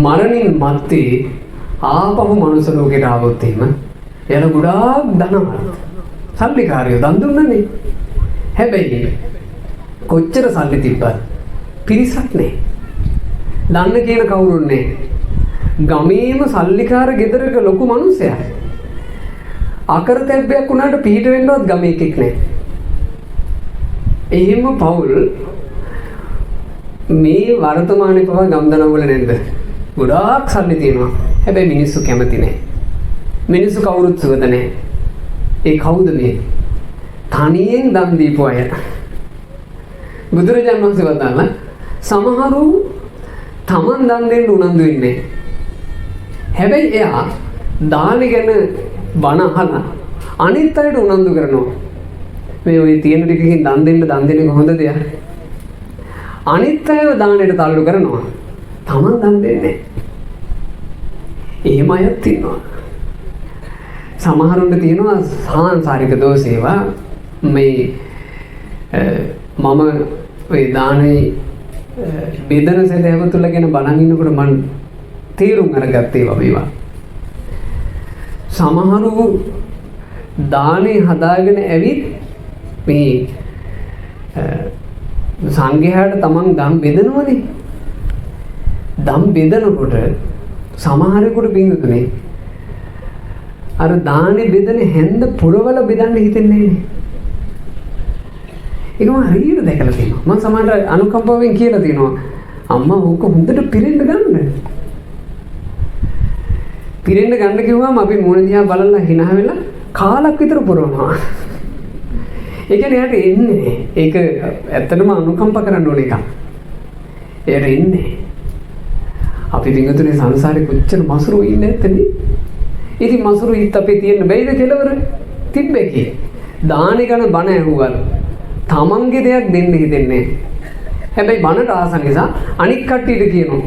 මරණින් මත්තේ ආපහු මනුස්ස ලෝකයට ආවොත් එහෙම එයාලා ගොඩාක් ධනවත්. සල්ලිකාරයෝ දන් දුන්නනේ. හැබැයි කොච්චර සල්ලි තිබ්බත් පිරිසක් නෑ. දන්න කියන කවුරුත් නෑ. ගමේම සල්ලිකාර ගෙදරක ලොකු මිනිසයා. අකරතැබ්බයක් වුණාට පිහිට වෙන්නවත් ගමේ එකෙක් නෑ. එහෙම පවුල් මේ වර්තමානයේ පවා ගම්දනවල නැද්ද? ගොඩාක් සල්ලි තියෙනවා. හැබැයි මිනිස්සු කැමති නෑ. මිනිස්සු කවුරුත් සුවද නෑ. ඒ කවුද මේ? තනියෙන් දන් දීපු අය. බුදුරජාණන් වහන්සේ වදාළා සමහරු තමන් දන් දෙන්න උනන්දු වෙන්නේ. හැබැයි එයා දාන ගැන බණ අහලා අනිත් අයට උනන්දු කරනවා. මේ ඔය තියෙන ටිකකින් දන් දෙන්න දන් දෙන එක හොඳ දෙයක්. අනිත් අයව දානෙට තල්ලු කරනවා. තමන් දන් දෙන්නේ. එහෙම අයත් ඉන්නවා. සමහරුන්ට තියෙනවා සාංසාරික දෝෂ ඒවා. මේ මම ඔය දානේ බෙදන සැදැහැව තුළ ගැන බලන් ඉන්නකොට මං තේරුම් අරගත්තේ ඒවා මේවා. සමහරු දානේ හදාගෙන ඇවිත් මේ සංඝයාට තමන් දන් බෙදනවනේ. දන් බෙදනකොට සමහරෙකුට පිංගුතුනේ අර දානේ බෙදන හැන්ද පුරවල බෙදන්න හිතෙන්නේ නෑනේ. ඒක මම හරියට දැකලා තියෙනවා. මම සමහරට අනුකම්පාවෙන් කියලා තියෙනවා අම්මා ඕක හොඳට පිරෙන්න ගන්න. පිරෙන්න ගන්න කිව්වම අපි මූණ දිහා බලලා හිනා වෙලා කාලක් විතර පුරවනවා. ඒ කියන්නේ එයාට එන්නේ. ඒක ඇත්තටම අනුකම්ප කරන්න ඕන එකක්. එයාට එන්නේ. අපි පින්වතුනි සංසාරේ කොච්චර මසුරු ඉන්නේ නැත්තනේ. ඉතින් මසුරු හිත අපේ තියෙන්න බැයිද කෙලවර? තිබ්බේ. දානි ගන බණ ඇහුවල් තමන්ගේ දෙයක් දෙන්න හිතෙන්නේ. හැබැයි බණට ආස නිසා අනික් කට්ටියට කියනවා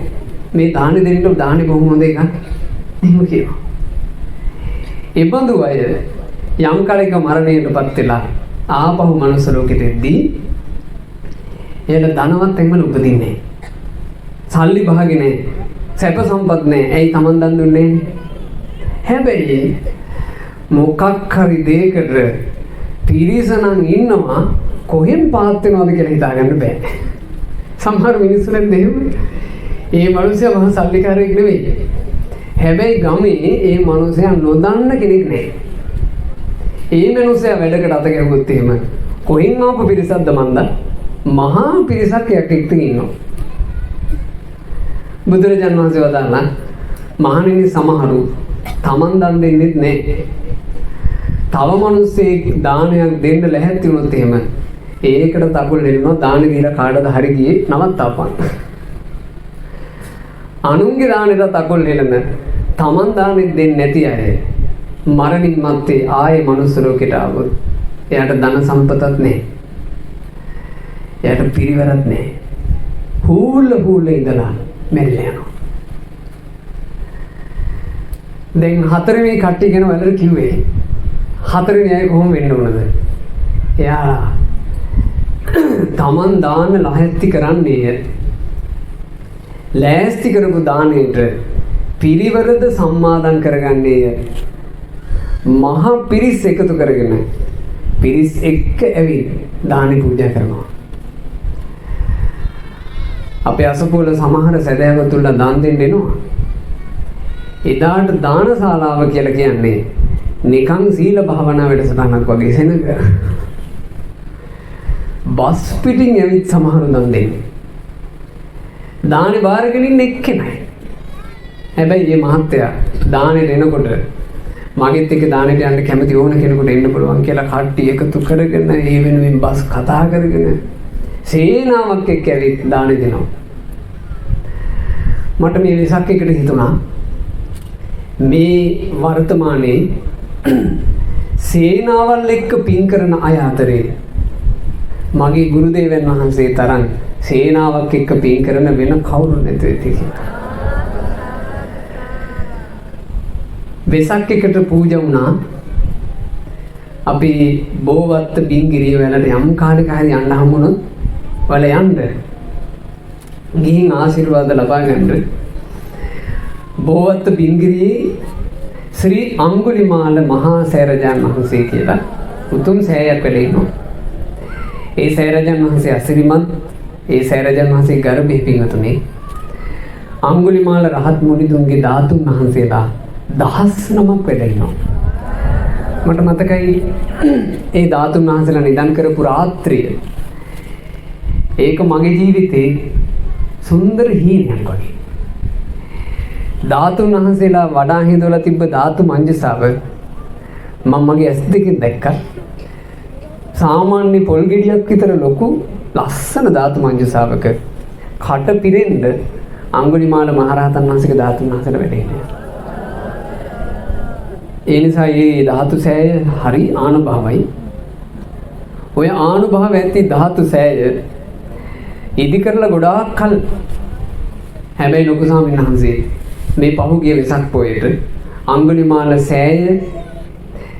මේ දානි දෙන්න, දානි බොහොම හොඳ එකක්. එහෙම කියනවා. ඒ බඳු අය යම් කාලයක මරණයටපත් වෙලා ආපහු මනුස්ස ලෝකෙට එද්දී එයාලා ධනවත් එක්මල උපදින්නේ. සල්ලි භාගේ නෑ. සැප සම්පත් නෑ. ඇයි තමන් දන් දුන්නේ? හැබැයි මොකක් හරි දෙයකට පිරිසනම් ඉන්නවා කොහෙන් පාත් වෙනවද කියලා හිතාගන්න බෑ. සමහර මිනිස්සු නම් එහෙම. ඒ මනුස්සයා මහා සල්ලිකාරයෙක් නෙවෙයි. හැබැයි ගමේ ඒ මනුස්සයා නොදන්න කෙනෙක් නෑ. ඒ මනුස්සයා වැඩකට අත ගැහුවොත් එහෙම කොහෙන් ආපු පිරිසක්ද මන්ද? මහා පිරිසක් යක් එක්ක ඉන්නවා. බුදුරජාන් වහන්සේ වදාළා මහණෙනි සමහරු තමන් දන් දෙන්නෙත් නෑ. තව මිනිස්සෙක් දානයක් දෙන්න ලැහැත්ති වුණොත් එහෙම ඒකට තකුල් එල්ලනවා දානෙ දීලා කාටද හරි ගියේ නවත්තාපන්. අනුන්ගේ දානෙට තකුල් එල්ලන තමන් දානෙ දෙන්නේ නැති අය මරණින් මත්තේ ආයේ මනුස්ස ලෝකෙට ආවොත් එයාට ධන සම්පතත් නෑ. එයාට පිරිවරත් නෑ. හූල්ල හූල්ල ඉඳලා මැරිලා යනවා. දැන් හතරවෙනි කට්ටිය ගැන ඔයාලට කිව්වේ. හතරවෙනි අය කොහොම වෙන්න ඕනද? එයා තමන් දාන ලැහැත්ති කරන්නේය. ලෑස්ති කරපු දාණයට පිරිවරද සම්මාදම් කරගන්නේය. මහා පිරිස් එකතු කරගෙන පිරිස් එක්ක ඇවිත් දානි පූජා කරනවා. අපේ අසපුවල සමහර සැදැහැවතුන්ලා දාන් දෙන්න එනවා. එදාට දානශාලාව කියලා කියන්නේ නිකන් සීල භාවනා වැඩසටහනක් වගේ සෙනග. බස් පිටින් ඇවිත් සමහරු දන් දෙන්නේ. දානේ බාරගෙන ඉන්න එක්කෙනයි. හැබැයි මේ මහත්තයා දානේ දෙනකොට මගෙත් එක්ක දානෙට යන්න කැමති ඕන කෙනෙකුට එන්න පුළුවන් කියලා කට්ටිය එකතු කරගෙන ඒ වෙනුවෙන් බස් කතා කරගෙන සේනාවක් එක්ක ඇවිත් දානේ දෙනවා. මට මේ වෙසක් එකට හිතුණා මේ වර්තමානයේ සේනාවල් එක්ක පින් කරන අය අතරේ මගේ ගුරු දේවයන් වහන්සේ තරම් සේනාවක් එක්ක පින් කරන වෙන කවුරු නැතුව ඇති කියලා. වෙසක් එකට පූජා වුණා. අපි බෝවත්ත බින්ගිරිය වලට යම් කාලෙක හරි යන්න හම්බුනොත් වල යන්න ගිහින් ආශිර්වාද ලබා ගන්න. බෝවත්ත බින්ගිරියේ ශ්‍රී අඟුලිමාල මහා සෑරජාන් වහන්සේ කියලා උතුම් සෑයක් වැඩ ඉන්නවා. ඒ සෑරජාන් වහන්සේ අසිරිමත්. ඒ සෑරජාන් වහන්සේ ගර්භයේ පින්වතුනි අඟුලිමාල රහත් මුනිදුන්ගේ ධාතුන් වහන්සේලා දහස් නමක් වැඩ ඉන්නවා. මට මතකයි ඒ ධාතුන් වහන්සේලා නිදන් කරපු රාත්‍රිය. ඒක මගේ ජීවිතේ සුන්දර හීනයක් වගේ. ධාතුන් වහන්සේලා වඩා හිඳවලා තිබ්බ ධාතු මංජසාව මම මගේ ඇස් දෙකෙන් දැක්කා. සාමාන්‍ය පොල් ගෙඩියක් විතර ලොකු ලස්සන ධාතු මංජසාවක කට පිරෙන්න අඟුලිමාල මහරහතන් වහන්සේගේ ධාතුන් වහන්සේලා වැඩ හිටියා. ඒ නිසා මේ ධාතු සෑය හරි ආනුභාවයි. ඔය ආනුභාව ඇති ධාතු සෑය ඉදි කරලා ගොඩාක් කල්. හැබැයි ලොකු ස්වාමීන් වහන්සේ මේ පහුගිය වෙසක් පොයට අඟුලිමාල සෑය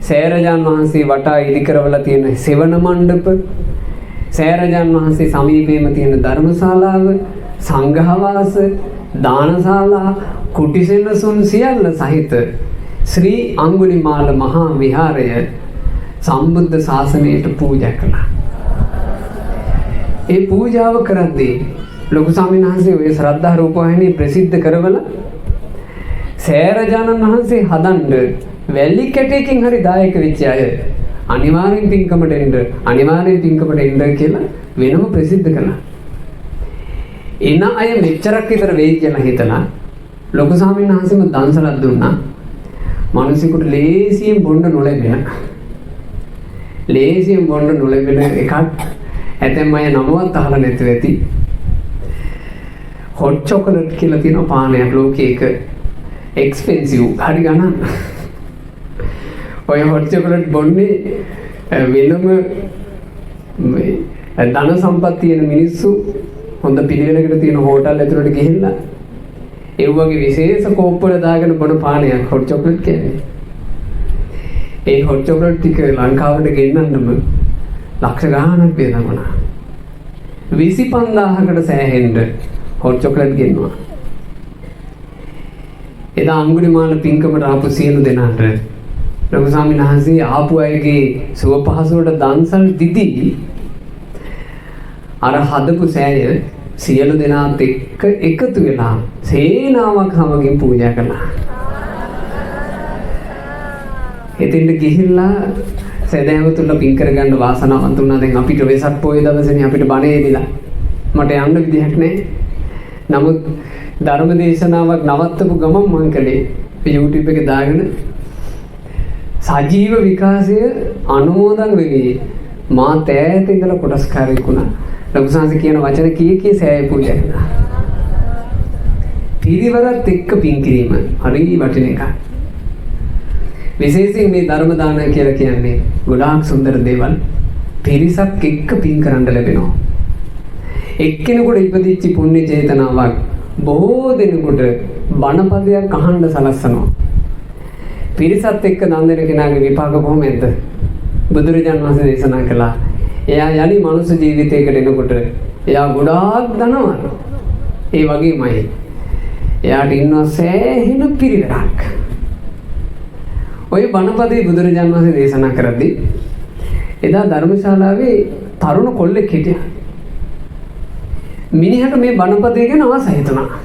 සෑරජාන් වහන්සේ වටා ඉදි කරවලා තියෙන සෙවණ මණ්ඩප, සෑරජාන් වහන්සේ සමීපයේම තියෙන ධර්මශාලාව, සංඝාවාස, දානශාලා, කුටි සෙනසුන් සියල්ල සහිත ශ්‍රී අඟුලිමාල මහා විහාරය සම්බුද්ධ ශාසනයට පූජා කළා. ඒ පූජාව කරද්දී ලොකු ස්වාමීන් වහන්සේ ඔය ශ්‍රද්ධා රූපවාහිනිය ප්‍රසිද්ධ කරවලා සෑරජානන් වහන්සේ හදන්න වැලි කැටයකින් හරි දායක වෙච්ච අය අනිවාර්යෙන් පින්කමට එන්න, අනිවාර්යෙන් පින්කමට එන්න කියලා වෙනම ප්‍රසිද්ධ කළා. එන අය මෙච්චරක් විතර වෙයි කියලා හිතලා ලොකු ස්වාමීන් වහන්සේම දන්සලක් දුන්නා. මිනිසෙකුට ලේසියෙන් බොන්න නොලැබෙන ලේසියෙන් බොන්න නොලැබෙන එකක්. ඇතැම් අය නමවත් අහලා නැතුව ඇති. හොට් චොකලට් කියලා තියෙන පානයක් ලෝකේ එක එක්ස්පෙන්සිව් හරි ගණන්. ඔය හොට් චොකලට් බොන්නේ වෙනම මේ ධන සම්පත් තියෙන මිනිස්සු හොඳ පිළිවෙලකට තියෙන හෝටල් ඇතුළට ගිහිල්ලා ඒ වගේ විශේෂ කෝප් වල දාගෙන බොන පානයක් හොට් චොකලට් කියන්නේ. ඒ හොට් චොකලට් ටික ලංකාවට ගෙන්නන්නම ලක්ෂ ගාණක් වියදම් වුණා. 25,000කට සෑහෙන්න හොට් චොකලට් ගෙන්නුවා. එදා අඟුලිමාල පින්කමට ආපු සියලු දෙනාට ලොකු ස්වාමීන් වහන්සේ ආපු අයගේ සුව පහසුවට දන්සල් දිදී අර හදපු සෑය සියලු දෙනාත් එක්ක එකතු වෙලා සේනාවක් සමගින් පූජා කළා. එතෙන්ට ගිහිල්ලා සදහැවතුන්ලා පින් කරගන්න වාසනාවන්ත වුණා. දැන් අපිට වෙසක් පොය දවසේනේ අපිට බණ එදිලා. මට යන්න විදිහක් නැහැ. නමුත් ධර්ම දේශනාවක් නවත්තපු ගමන් මං කළේ YouTube එකේ දාගෙන සජීව විකාශය අනුමෝදන් වෙවි. මා තෑත ඉඳලා කොටස්කාරයෙක් වුණා. ලොකු සාංශ කියන වචන කී කී සෑය පූජා කළා. පිරිවරත් එක්ක පින් කිරීම හරි වටින එකක්. විශේෂයෙන් මේ ධර්ම දාන කියලා කියන්නේ ගොඩාක් සුන්දර දේවල්. පිරිසක් එක්ක පින් කරන්න ලැබෙනවා. එක්කෙනෙකුට ඉපදිච්ච පුණ්‍ය චේතනාවක් බොහෝ දෙනෙකුට බණපදයක් අහන්න සලස්සනවා. පිරිසත් එක්ක දන් දෙන කෙනාගේ විපාක කොහොමද? බුදුරජාන් වහන්සේ දේශනා කළා. එයා යලි මනුස්ස ජීවිතයකට එනකොට එයා ගොඩාක් ධනවත්. ඒ වගේමයි එයාට ඉන්නවා සෑහෙන පිරිවරක්. ඔය බණපදේ බුදුරජාන් වහන්සේ දේශනා කරද්දී එදා ධර්මශාලාවේ තරුණ කොල්ලෙක් හිටියා. මිනිහට මේ බණපදේ ගැන ආස හිතුණා.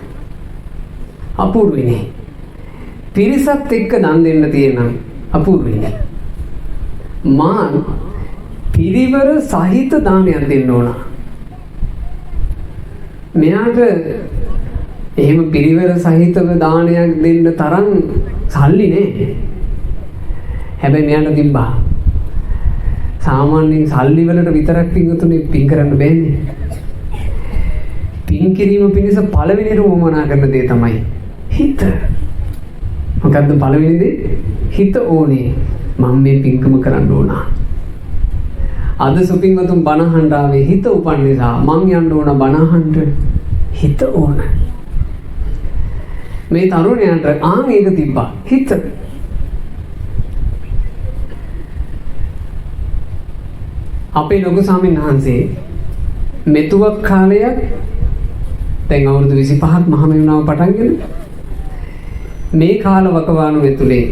අපූර්වයිනේ. පිරිසත් එක්ක දන් දෙන්න තියෙන අපූර්වයිනේ. මාන් පිරිවර සහිත දානයක් දෙන්න ඕන. මෙයාට එහෙම පිරිවර සහිතව දානයක් දෙන්න තරම් සල්ලි නෑ. හැබැයි මෙයාට තිබ්බා. සාමාන්‍යයෙන් සල්ලි වලට විතරක් පින්වතුනි පින් කරන්න බෑනේ. පින් කිරීම පිණිස පළවෙනිටම උවමනා කරන දේ තමයි හිත. මොකද්ද පළවෙනි දේ? හිත ඕනේ. මම මේ පින්කම කරන්න ඕන. අද සුපින්වතුන් බණ අහන්න ආවේ හිත උපන් නිසා. මං යන්න ඕන බණ අහන්න. හිත ඕන. මේ තරුණයන්ට ආන් ඒක තිබ්බා. හිත. අපේ ලොකු ස්වාමීන් වහන්සේ මෙතුවක් කාලයක් දැන් අවුරුදු 25ක් මහමෙවුනාව පටන්ගෙන මේ කාල වකවානුව ඇතුලේ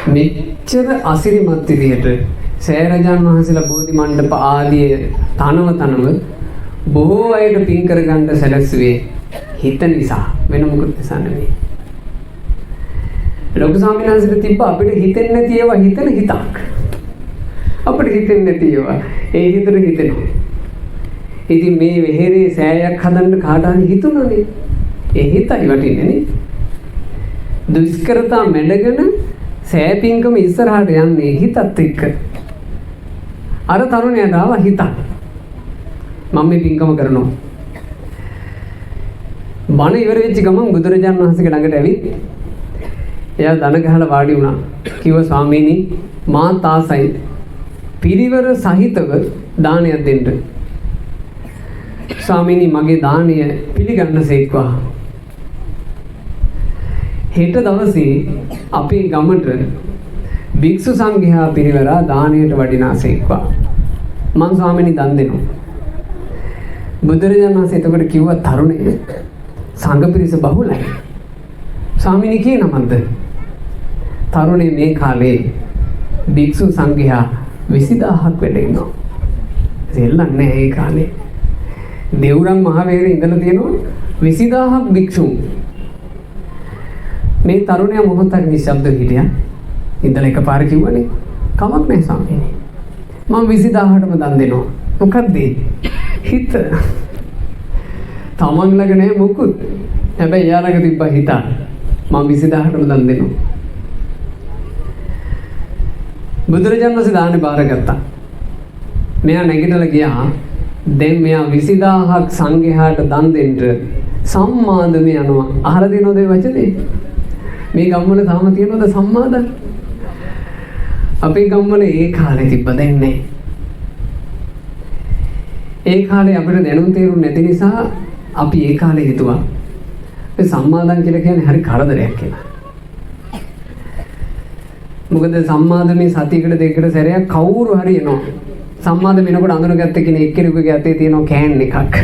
මෙච්චර අසිරිමත් විදිහට සෑරජාන් වහන්සේලා බෝධි මණ්ඩප ආදිය තනව තනව බොහෝ අයට පින් කරගන්න සැලැස්සුවේ හිත නිසා, වෙන මොකුත් නිසා නෙමෙයි. ලොකු ස්වාමීන් වහන්සේට තිබ්බ අපිට හිතෙන්නේ නැති ඒවා හිතන හිතක්. අපිට හිතෙන්නේ නැති ඒවා ඒ හිතට හිතෙනවා. ඉතින් මේ වෙහෙරේ සෑයක් හදන්න කාට හරි හිතුණානේ. ඒ හිතයි වටින්නේ නේ. දුෂ්කරතා මැඩගෙන සෑ පින්කම ඉස්සරහට යන්නේ හිතත් එක්ක. අර තරුණයාට ආවා හිතක්. මම මේ පින්කම කරනවා. බණ ඉවර වෙච්ච ගමන් බුදුරජාණන් වහන්සේගේ ළඟට ඇවිත් එයා දන ගහලා වාඩි වුණා. කිව්වා ස්වාමීනි මා තාසයි පිරිවර සහිතව දානයක් දෙන්න. ස්වාමීනි මගේ දානය පිළිගන්න සේක්වා. හෙට දවසේ අපේ ගමට භික්ෂු සංඝයා පිරිවරා දානයට වඩිනාසේක්වා. මං ස්වාමීනි දන් දෙනවා. බුදුරජාණන් වහන්සේ එතකොට කිව්වා තරුණය සංඝ පිරිස බහුලයි. ස්වාමීනි කී නමක්ද? තරුණේ මේ කාලේ භික්ෂු සංඝයා 20000ක් වැඩ ඉන්නවා. සෙල්ලම් නෑ ඒ කාලේ. දෙව්රම් මහවැරේ ඉඳලා තියෙනවා 20000ක් භික්ෂුන්. මේ තරුණයා මොහොතක් නිශ්ශබ්දව හිටියා. ඉඳලා එකපාර කිව්වනේ කමක් නෑ ස්වාමීනි. මං 20000ටම දන් දෙනවා. මොකද්ද? හිත. තමන් ළඟ නෑ මොකුත්. හැබැයි එයා ළඟ තිබ්බා හිත. මං 20000ටම දන් දෙනවා. බුදුරජාණන් වහන්සේ දානේ බාරගත්තා. මෙයා නැගිටලා ගියා. දැන් මෙයා 20000ක් සංඝයාට දන් දෙන්න සම්මාදම යනවා. අහලා තියෙනවද මේ වචනේ? මේ ගම්වල තාම තියෙනවද සම්මාදම්? අපේ ගම්වල ඒ කාලේ තිබ්බ, දැන් නෑ. ඒ කාලේ අපිට දැනුම් තේරුම් නැති නිසා අපි ඒ කාලේ හිතුවා මේ සම්මාදම් කියලා කියන්නේ හරි කරදරයක් කියලා. මොකද සම්මාදමේ සතියකට දෙකකට සැරයක් කවුරු හරි එනවා. සම්මාදම එනකොට අඳුනගත්ත කෙනෙක් එක්කෙනෙකුගේ අතේ තියෙන can එකක්.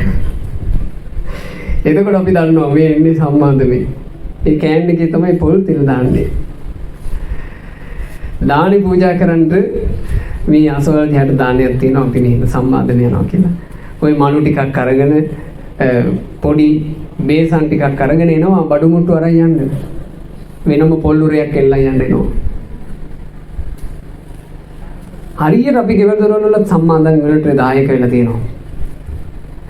එතකොට අපි දන්නවා මේ එන්නේ සම්මාදමේ. ඒ can එකේ තමයි පොල් තෙල් දාන්නේ. දානි පූජා කරන්නට මේ අසවල් දිහාට දානයක් තියෙනවා, අපි මෙහෙම සම්මාදම යනවා කියලා. ඔය මණු ටිකක් අරගෙන පොඩි බේසන් ටිකක් අරගෙන එනවා, බඩු මුට්ටු අරන් යන්න. වෙනම පොල් උරයක් එල්ලන් යන්න එනවා. හරියට අපි ගෙවල් දොරවල් වලත් සම්මාදම් වලට දායක වෙලා තියෙනවා.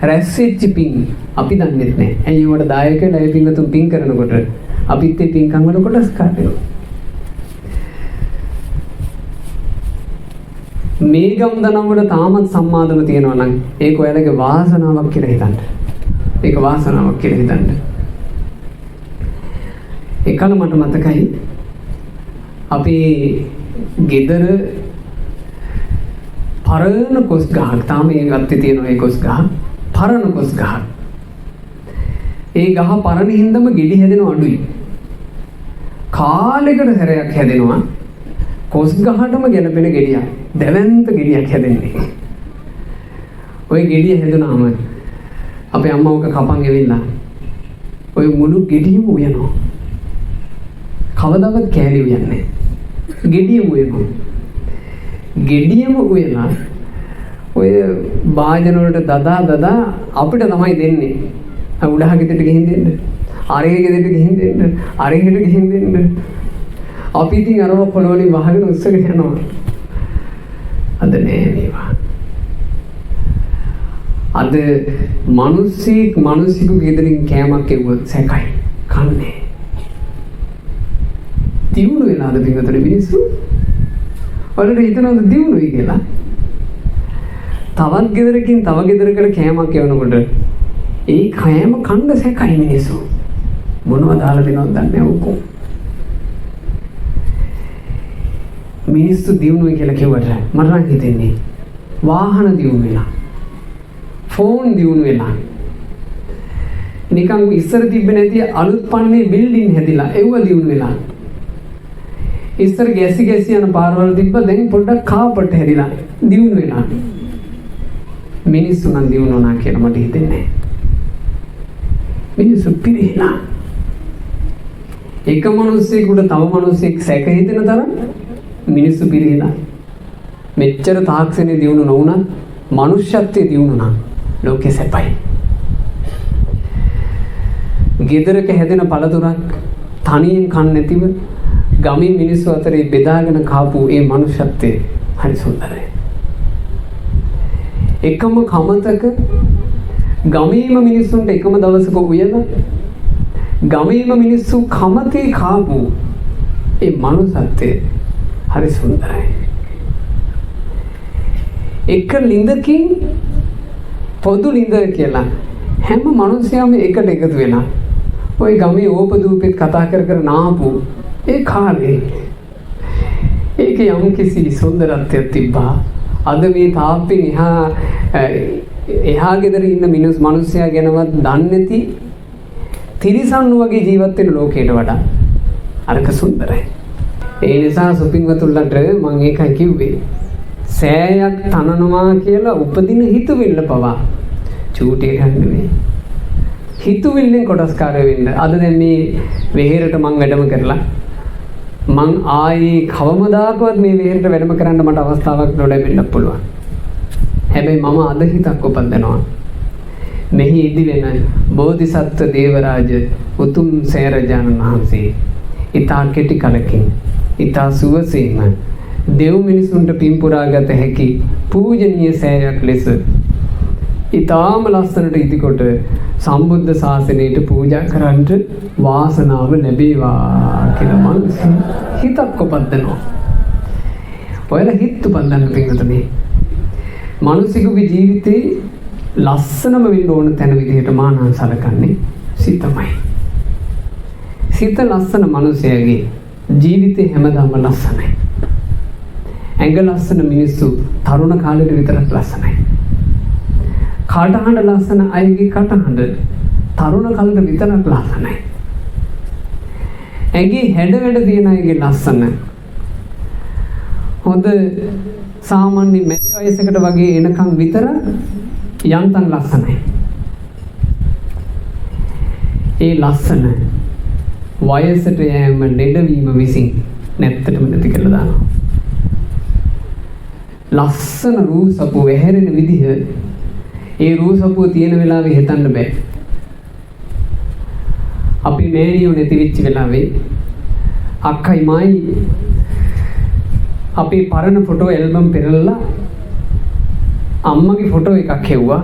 රැස් වෙච්ච පින් අපි දන්නෙත් නෑ. ඇයි ඒවට දායක වෙලා ඒ පින්වතුන් පින් කරනකොට අපිත් ඒ පින්කම් වල කොටස් කාරයෝ. මේ ගම් දනම් වල තාමත් සම්මාදම තියෙනවා නම් ඒක ඔයාලගේ වාසනාවක් කියලා හිතන්න. ඒක වාසනාවක් කියලා හිතන්න. එකල මට මතකයි අපේ ගෙදර පරණ කොස් ගහක්, තාම ඒ ගත්තේ තියෙනවා ඒ කොස් ගහ, පරණ කොස් ගහක්. ඒ ගහ පරණ හින්දාම ගෙඩි හැදෙනව අඩුයි. කාලෙකට සැරයක් හැදෙනවා කොස් ගහටම ගැලපෙන ගෙඩියක්, දැවැන්ත ගෙඩියක් හැදෙන්නේ. ඔය ගෙඩිය හැදුනාම අපේ අම්මා ඔක කපන් ඇවිල්ලා ඔය මුළු ගෙඩියම උයනවා. කවදාවත් කෑලි උයන්නේ නැහැ. ගෙඩියම උයනවා. ගෙඩියම උයලා ඔය භාජන වලට දදා දදා අපිට තමයි දෙන්නේ. උඩහ ගෙදරට ගිහින් දෙන්න, අරේ ගෙදරට ගිහින් දෙන්න, අරේට ගිහින් දෙන්න. අපි ඉතින් අරව පොළොව වලින් වහගෙන උස්සගෙන යනවා. අද නෑ මේවා. අද මිනිස්සෙක් මිනිස්සෙකු ගෙදරින් කෑමක් එව්වොත් සැකයි, කන්නේ. දියුණු වෙලාද පින්වතුනි මිනිස්සු? ඔයාලට හිතනවද දියුණුයි කියලා? තවත් ගෙදරකින් තව ගෙදරකට කෑමක් එවනකොට ඒ කෑම කන්න සැකයි මිනිස්සු. මොනවද දාලා දෙනවද දන්නේ නැහැ ඔක්කොම. මිනිස්සු දියුණුයි කියලා කිව්වට මට නම් හිතෙන්නේ වාහන දියුණු වෙලා, ෆෝන් දියුණු වෙලා, නිකන් ඉස්සර තිබ්බේ නැති අලුත් පන්නේ බිල්ඩින් හැදිලා ඒව දියුණු වෙලා, ඉස්සර ගැසි ගැසි යන පාරවල් තිබ්බ දැන් පොඩ්ඩක් කාපට් හැදිලා දියුණු වෙලා. මිනිස්සු නම් දියුණු වුණා කියලා මට හිතෙන්නේ නැහැ. මිනිස්සු පිරිහිලා. එක මිනිස්සෙකුට තව මිනිස්සෙක් සැක හිතෙන තරම් මිනිස්සු පිරිහිලා. මෙච්චර තාක්ෂණය දියුණු නොවුනත් මනුෂ්‍යත්වයේ දියුණු නම් ලෝකෙ සැපයි. ගෙදරක හැදෙන පළතුරක් තනියෙන් කන්න නැතිව ගමින් මිනිස්සු අතරේ බෙදාගෙන කාපු ඒ මනුෂ්‍යත්වය හරි සුන්දරයි. එකම කමතක ගමේම මිනිස්සුන්ට එකම දවසක උයන ගමේම මිනිස්සු කමතේ කාපු ඒ මනුෂ්‍යත්වය හරි සුන්දරයි. එක ලිඳකින් පොදු ලිඳ කියලා හැම මිනිසයාම එකට එකතු වෙලා ওই ගමේ ඕපදූපෙත් කතා කර කර නාපු ඒ කාලේ ඒකේ යම්කිසි සුන්දරත්වයක් තිබ්බා. අද මේ තාප්පෙන් එහා ගෙදර ඉන්න මිනිස්සයා ගැනවත් දන්නේ නැති තිරිසන්නු වගේ ජීවත් වෙන ලෝකයට වඩා අරක සුන්දරයි. ඒ නිසා සුපින්වතුන්ලට මං ඒකයි කිව්වේ, සෑයක් තනනවා කියලා උපදින හිතුවිල්ල පවා චූටි එකක් නෙමෙයි. හිතුවිල්ලෙන් කොටස්කාරය වෙන්න. අද දැන් මේ වෙහෙරට මං වැඩම කරලා මං ආයේ කවමදාකවත් මේ වෙහෙරට වැඩම කරන්න මට අවස්ථාවක් නොලැබෙන්න පුළුවන්. හැබැයි මම අද හිතක් උපදිනවා. මෙහි ඉදි වෙන බෝධිසත්ව දේවරාජ උතුම් සෑරජානන් වහන්සේ ඉතා කෙටි කලකින් ඉතා සුවසේම දෙව් මිනිසුන්ට පින් පුරාගත හැකි පූජනීය සෑයක් ලෙස ඉතාම ලස්සනට ඉදිකොට සම්බුද්ධ ශාසනයට පූජා කරන්නට වාසනාව ලැබේවා කියලා මං හිතක් උපදිනවා. ඔයාලා හිත උපන්දන්න පින්වතුනි. මිනිසෙකුගේ ජීවිතේ ලස්සනම වෙන්න ඕන තැන විදිහට මානන් සලකන්නේ සිතමයි. සිත ලස්සන මිනිසයාගේ ජීවිතේ හැමදාම ලස්සනයි. ඇඟ ලස්සන මිනිස්සු තරුණ කාලේට විතරක් ලස්සනයි. කටහඬ ලස්සන අයගේ කටහඬ තරුණ කාලේට විතරක් ලස්සනයි. ඇඟේ හැඩ වැඩ තියෙන අයගේ ලස්සන හොඳ සාමාන්‍ය මැදි වයසකට වගේ එනකන් විතර යන්තම් ලස්සනයි. ඒ ලස්සන වයසට යෑම ලෙඩවීම විසින් නැත්තටම නැති කරලා දානවා. ලස්සන රූ සපුව වැහැරෙන විදිහ ඒ රූ සපුව තියෙන වෙලාවේ හිතන්න බෑ. අපි මෑණියෝ නැති වෙච්ච වෙලාවේ අක්කයි මායි අපේ පරණ ෆොටෝ ඇල්බම් පෙරලලා අම්මගේ ෆොටෝ එකක් හෙව්වා.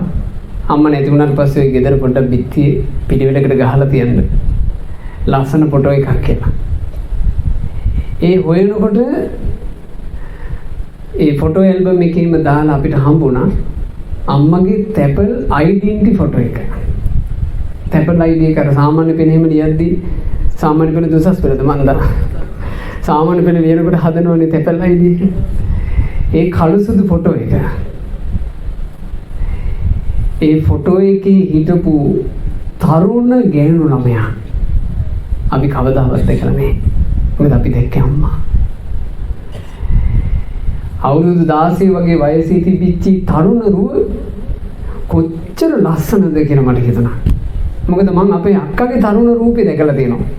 අම්මා නැති වුණාට පස්සේ ඔය ගෙදර පොඩ්ඩක් බිත්තියේ පිළිවෙලකට ගහලා තියන්න ලස්සන ෆොටෝ එකක් කියලා. ඒ හොයනකොට ඒ ෆොටෝ ඇල්බම් එකේම දාලා අපිට හම්බුණා අම්මගේ තැපල් අයිඩෙන්ටි ෆොටෝ එක. තැපල් අයිඩි එක අර සාමාන්‍ය පෙළ එහෙම ලියද්දි සාමාන්‍ය පෙළ දුසස් පෙළද මන් දා. සාමාන්‍ය පෙළ ලියනකොට හදනවනේ තැපල් අයිඩි එක. ඒ කළු සුදු ෆොටෝ එක. ඒ ෆොටෝ එකේ හිටපු තරුණ ගෑනු ළමයා අපි කවදාවත් දැකලා නෑ. මොකද අපි දැක්කේ අම්මා. අවුරුදු 16 වගේ වයසේ තිබිච්ච තරුණ රුව කොච්චර ලස්සනද කියලා මට හිතුණා. මොකද මං අපේ අක්කගේ තරුණ රූපේ දැකලා තියෙනවා.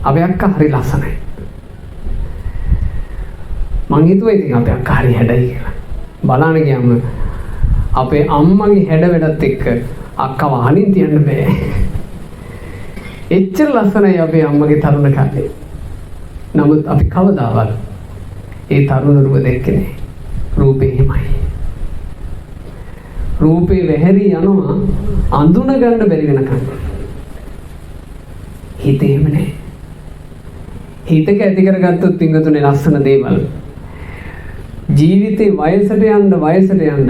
අපේ අක්කා හරි ලස්සනයි. මං හිතුවා ඉතින් අපේ අක්කා හරි හැඩයි කියලා. බලන්න ගියාම අපේ අම්මගේ හැඩ වැඩත් එක්ක අක්කව අහලින් තියන්න බෑ. එච්චර ලස්සනයි අපේ අම්මගේ තරුණ කාලේ. නමුත් අපි කවදාවත් ඒ තරුණ රුව දැක්කේ නෑ. රූපේ එහෙමයි. රූපේ වැහැරී යනවා අඳුන ගන්න බැරි වෙනකන්. හිත එහෙම නෑ. හිතක ඇති කරගත්තොත් පින්වතුනේ ලස්සන දේවල් ජීවිතේ වයසට යන්න වයසට යන්න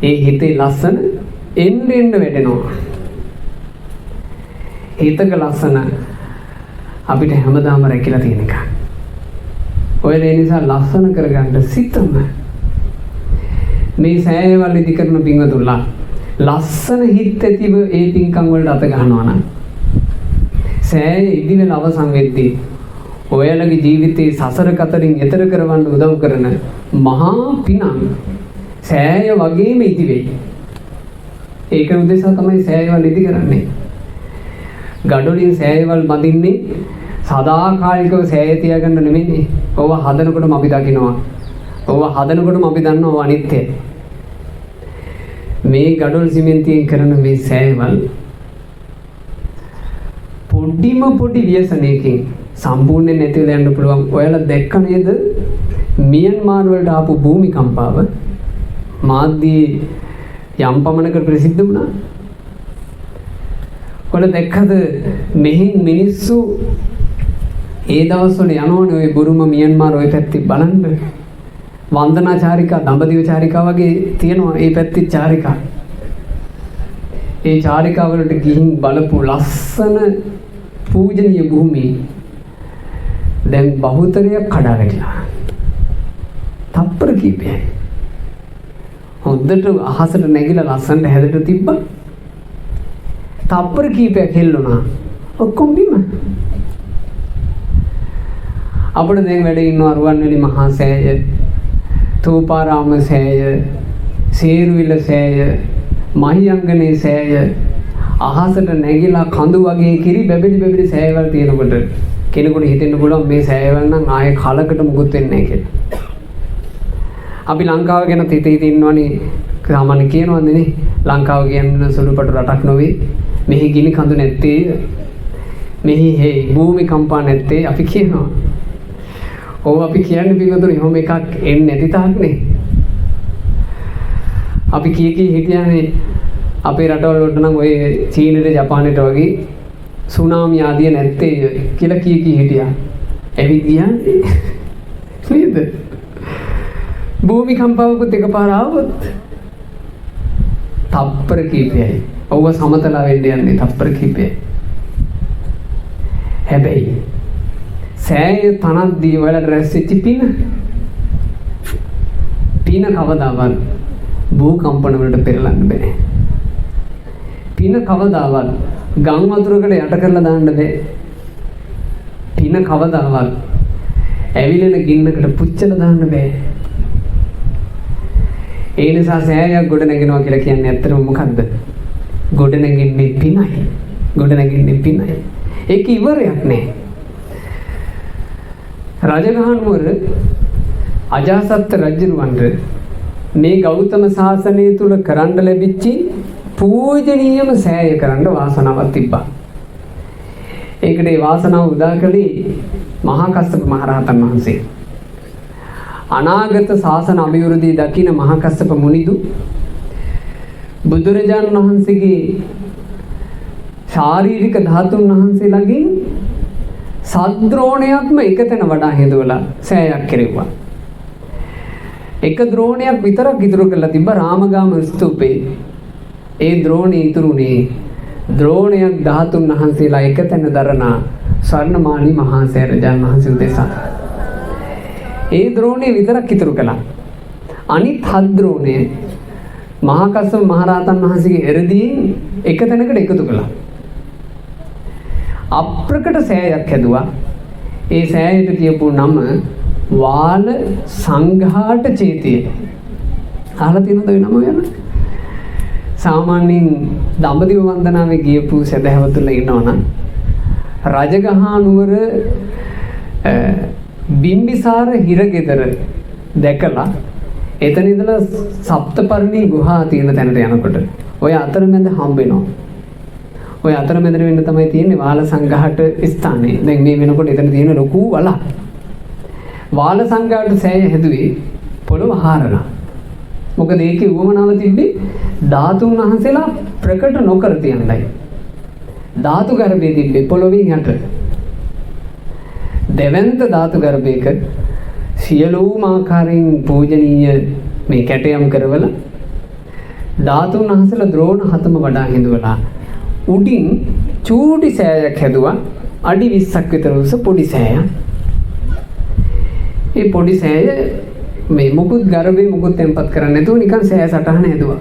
ඒ හිතේ ලස්සන එන්න එන්න වැඩෙනවා. හිතක ලස්සන අපිට හැමදාම රැකිලා තියෙන එක. ඔය ඒ නිසා ලස්සන කරගන්න සිතම මේ සෑයවල් ඉදි කරන පින්වතුන්ලා ලස්සන හිත් ඇතිව ඒ පින්කම් වලට අත ගන්නවා නම් සෑය ඉදි වෙලා අවසන් වෙද්දී ඔයාලගේ ජීවිතේ සසර කතරින් එතර කරවන්න උදව් කරන මහා පිනක් සෑය වගේම ඉදි වෙයි. ඒක උදෙසා තමයි සෑයවල් ඉදි කරන්නේ. ගඩොලින් සෑයවල් බඳින්නේ සදාකාලිකව සෑය තියාගන්න නෙමෙයිනේ. ඕවා හදනකොටම අපි දකිනවා. ඕවා හදනකොටම අපි දන්නවා ඕවා අනිත්‍යයි. මේ ගඩොල් සිමෙන්තියෙන් කරන මේ සෑයවල් පොඩිම පොඩි ව්‍යසනයකින් සම්පූර්ණයෙන් නැති වෙලා යන්න පුළුවන්. ඔයාලා දැක්ක නේද මියන්මාර් වලට ආපු භූමිකම්පාව මාධ්‍යයේ යම් පමණකට ප්‍රසිද්ධ වුණා. ඔයාලා දැක්කද මෙහින් මිනිස්සු ඒ දවස්වල යනවනේ ඔය බුරුම මියන්මාර් ඔය පැත්තේ බලන්න. වන්දනා චාරිකා දඹදිව චාරිකා වගේ තියෙනවා ඒ පැත්තේ චාරිකා. ඒ චාරිකා වලට ගිහින් බලපු ලස්සන පූජනීය භූමිය දැන් බහුතරයක් කඩා වැටිලා. තප්පර කීපයයි. හොඳට අහසට නැගිලා ලස්සනට හැදට තිබ්බා. තප්පර කීපයක් හෙල්ලුණා. ඔක්කොම බිම. අපිට දැන් වැඩ ඉන්නවා රුවන්වැලි මහා සෑය, තූපාරාම සෑය, සේරුවිල සෑය, මහියංගනේ සෑය අහසට නැගිලා කඳු වගේ කිරි බැබලි බැබලි සෑයවල් තියෙනකොට කෙනෙකුට හිතෙන්න පුළුවන් මේ සෑයවල් නම් ආයේ කලකට මුකුත් වෙන්නේ නැහැ කියලා. අපි ලංකාව ගැන හිත හිත ඉන්නවනේ, සාමාන්‍ය කියනවනේ නේ ලංකාව කියන්නේ සුළුපටු රටක් නොවේ, මෙහි ගිනි කඳු නැත්තේ, මෙහි හේ භූමිකම්පා නැත්තේ අපි කියනවා. ඔව් අපි කියන්නේ පිටුතුනේ එහෙම එකක් එන්නේ නැති තාක් නේ. අපි කී කී හිටියානේ අපේ රටවල් වලට නම් ඔය චීනෙට ජපානෙට වගේ සුනාමි ආදිය නැත්තේ කියලා කී කී හිටියා. ඇවිත් ගියානේ නේද? භූමිකම්පාවකුත් එකපාර ආවොත් තප්පර කීපයයි. ඔව්ව සමතලා වෙන්න යන්නේ තප්පර කීපයයි. හැබැයි සෑය තනක් දී ඔයාලට රැස් වෙච්ච පින පින කවදාවත් භූකම්පන වලට පෙරලන්න බෑ. පින කවදාවත් ගම් වතුරකට යට කරලා දාන්න බෑ. පින කවදාවත් ඇවිලෙන ගින්නකට පුච්චලා දාන්න බෑ. ඒ නිසා සෑයක් ගොඩ නැගෙනවා කියලා කියන්නේ ඇත්තටම මොකද්ද? ගොඩ නැගෙන්නේ පිනයි. ගොඩ නැගෙන්නේ පිනයි. ඒක ඉවරයක් නෑ. රජගහ නුවර අජාසත් රජුරවන්ට මේ ගෞතම සාසනය තුල කරන්න ලැබිච්ච පූජනීයම සෑය කරන්න වාසනාවක් තිබ්බා. ඒකට ඒ වාසනාව උදා කළේ මහා කස්සප මහරහතන් වහන්සේ. අනාගත ශාසන අභිවෘද්ධිය දකින මහා කස්සප මුනිදු බුදුරජාණන් වහන්සේගේ ශාරීරික ධාතුන් වහන්සේ ළඟින් සද්‍රෝණයක්ම එකතැන වඩා හිඳවලා සෑයක් කෙරෙව්වා. එක ද්‍රෝණයක් විතරක් ඉතුරු කරලා තිබ්බ රාමගාම ස්තූපේ. ඒ ද්‍රෝණي ඉතුරුනේ ද්‍රෝණයක් ධාතුන් වහන්සේලා එකතැන දරන ස්වර්ණමාලි මහා සෑරජාන් වහන්සේ උදෙසා. ඒ ද්‍රෝණය විතරක් ඉතුරු කළා. අනිත් හත් ද්‍රෝණය මහා කස්සප මහරහතන් වහන්සේගේ එරදීන් එක තැනකට එකතු කළා. අප්‍රකට සෑයක් හැදුවා. ඒ සෑයට කියපු නම වාල සංඝාට චේතිය. අහලා තියෙනවද ඔය නම ගැන? සාමාන්‍යයෙන් දඹදිව වන්දනාවේ ගියපු සදහැවතුන්ලා ඉන්නවනම් රජගහ නුවර බිම්බිසාර හිරගෙදර දැකලා එතන ඉඳලා සප්තපර්ණී ගුහා තියෙන තැනට යනකොට ඔය අතරමැද හම්බ වෙනවා. ඔය අතරමැදට වෙන්න තමයි තියෙන්නේ වාල සංඝාට ස්ථානය. දැන් මේ වෙනකොට එතන තියෙන ලොකු වලක්. වාල සංඝාට සෑය හැදුවේ පොළොව හාරලා. මොකද ඒකේ උවමනාව තිබ්බේ ධාතුන් වහන්සේලා ප්‍රකට නොකර තියන්නයි. ධාතු ගර්භයේ තිබ්බේ පොළොවෙන් යට. දෙවන්ත ධාතු ගර්භයක සියලුම ආකාරයෙන් පූජනීය මේ කැටයම් කරවල ධාතුන් වහන්සේලා ද්‍රෝණ හතම වඩා හිඳවලා උඩින් චූටි සෑයක් හැදුවා. අඩි 20ක් විතර උස පොඩි සෑයක්. ඒ පොඩි සෑය මේ මුකුත් ගර්භේ මුකුත් තැන්පත් කරන්නේ නැතුව නිකන් සෑය සටහන හැදුවා.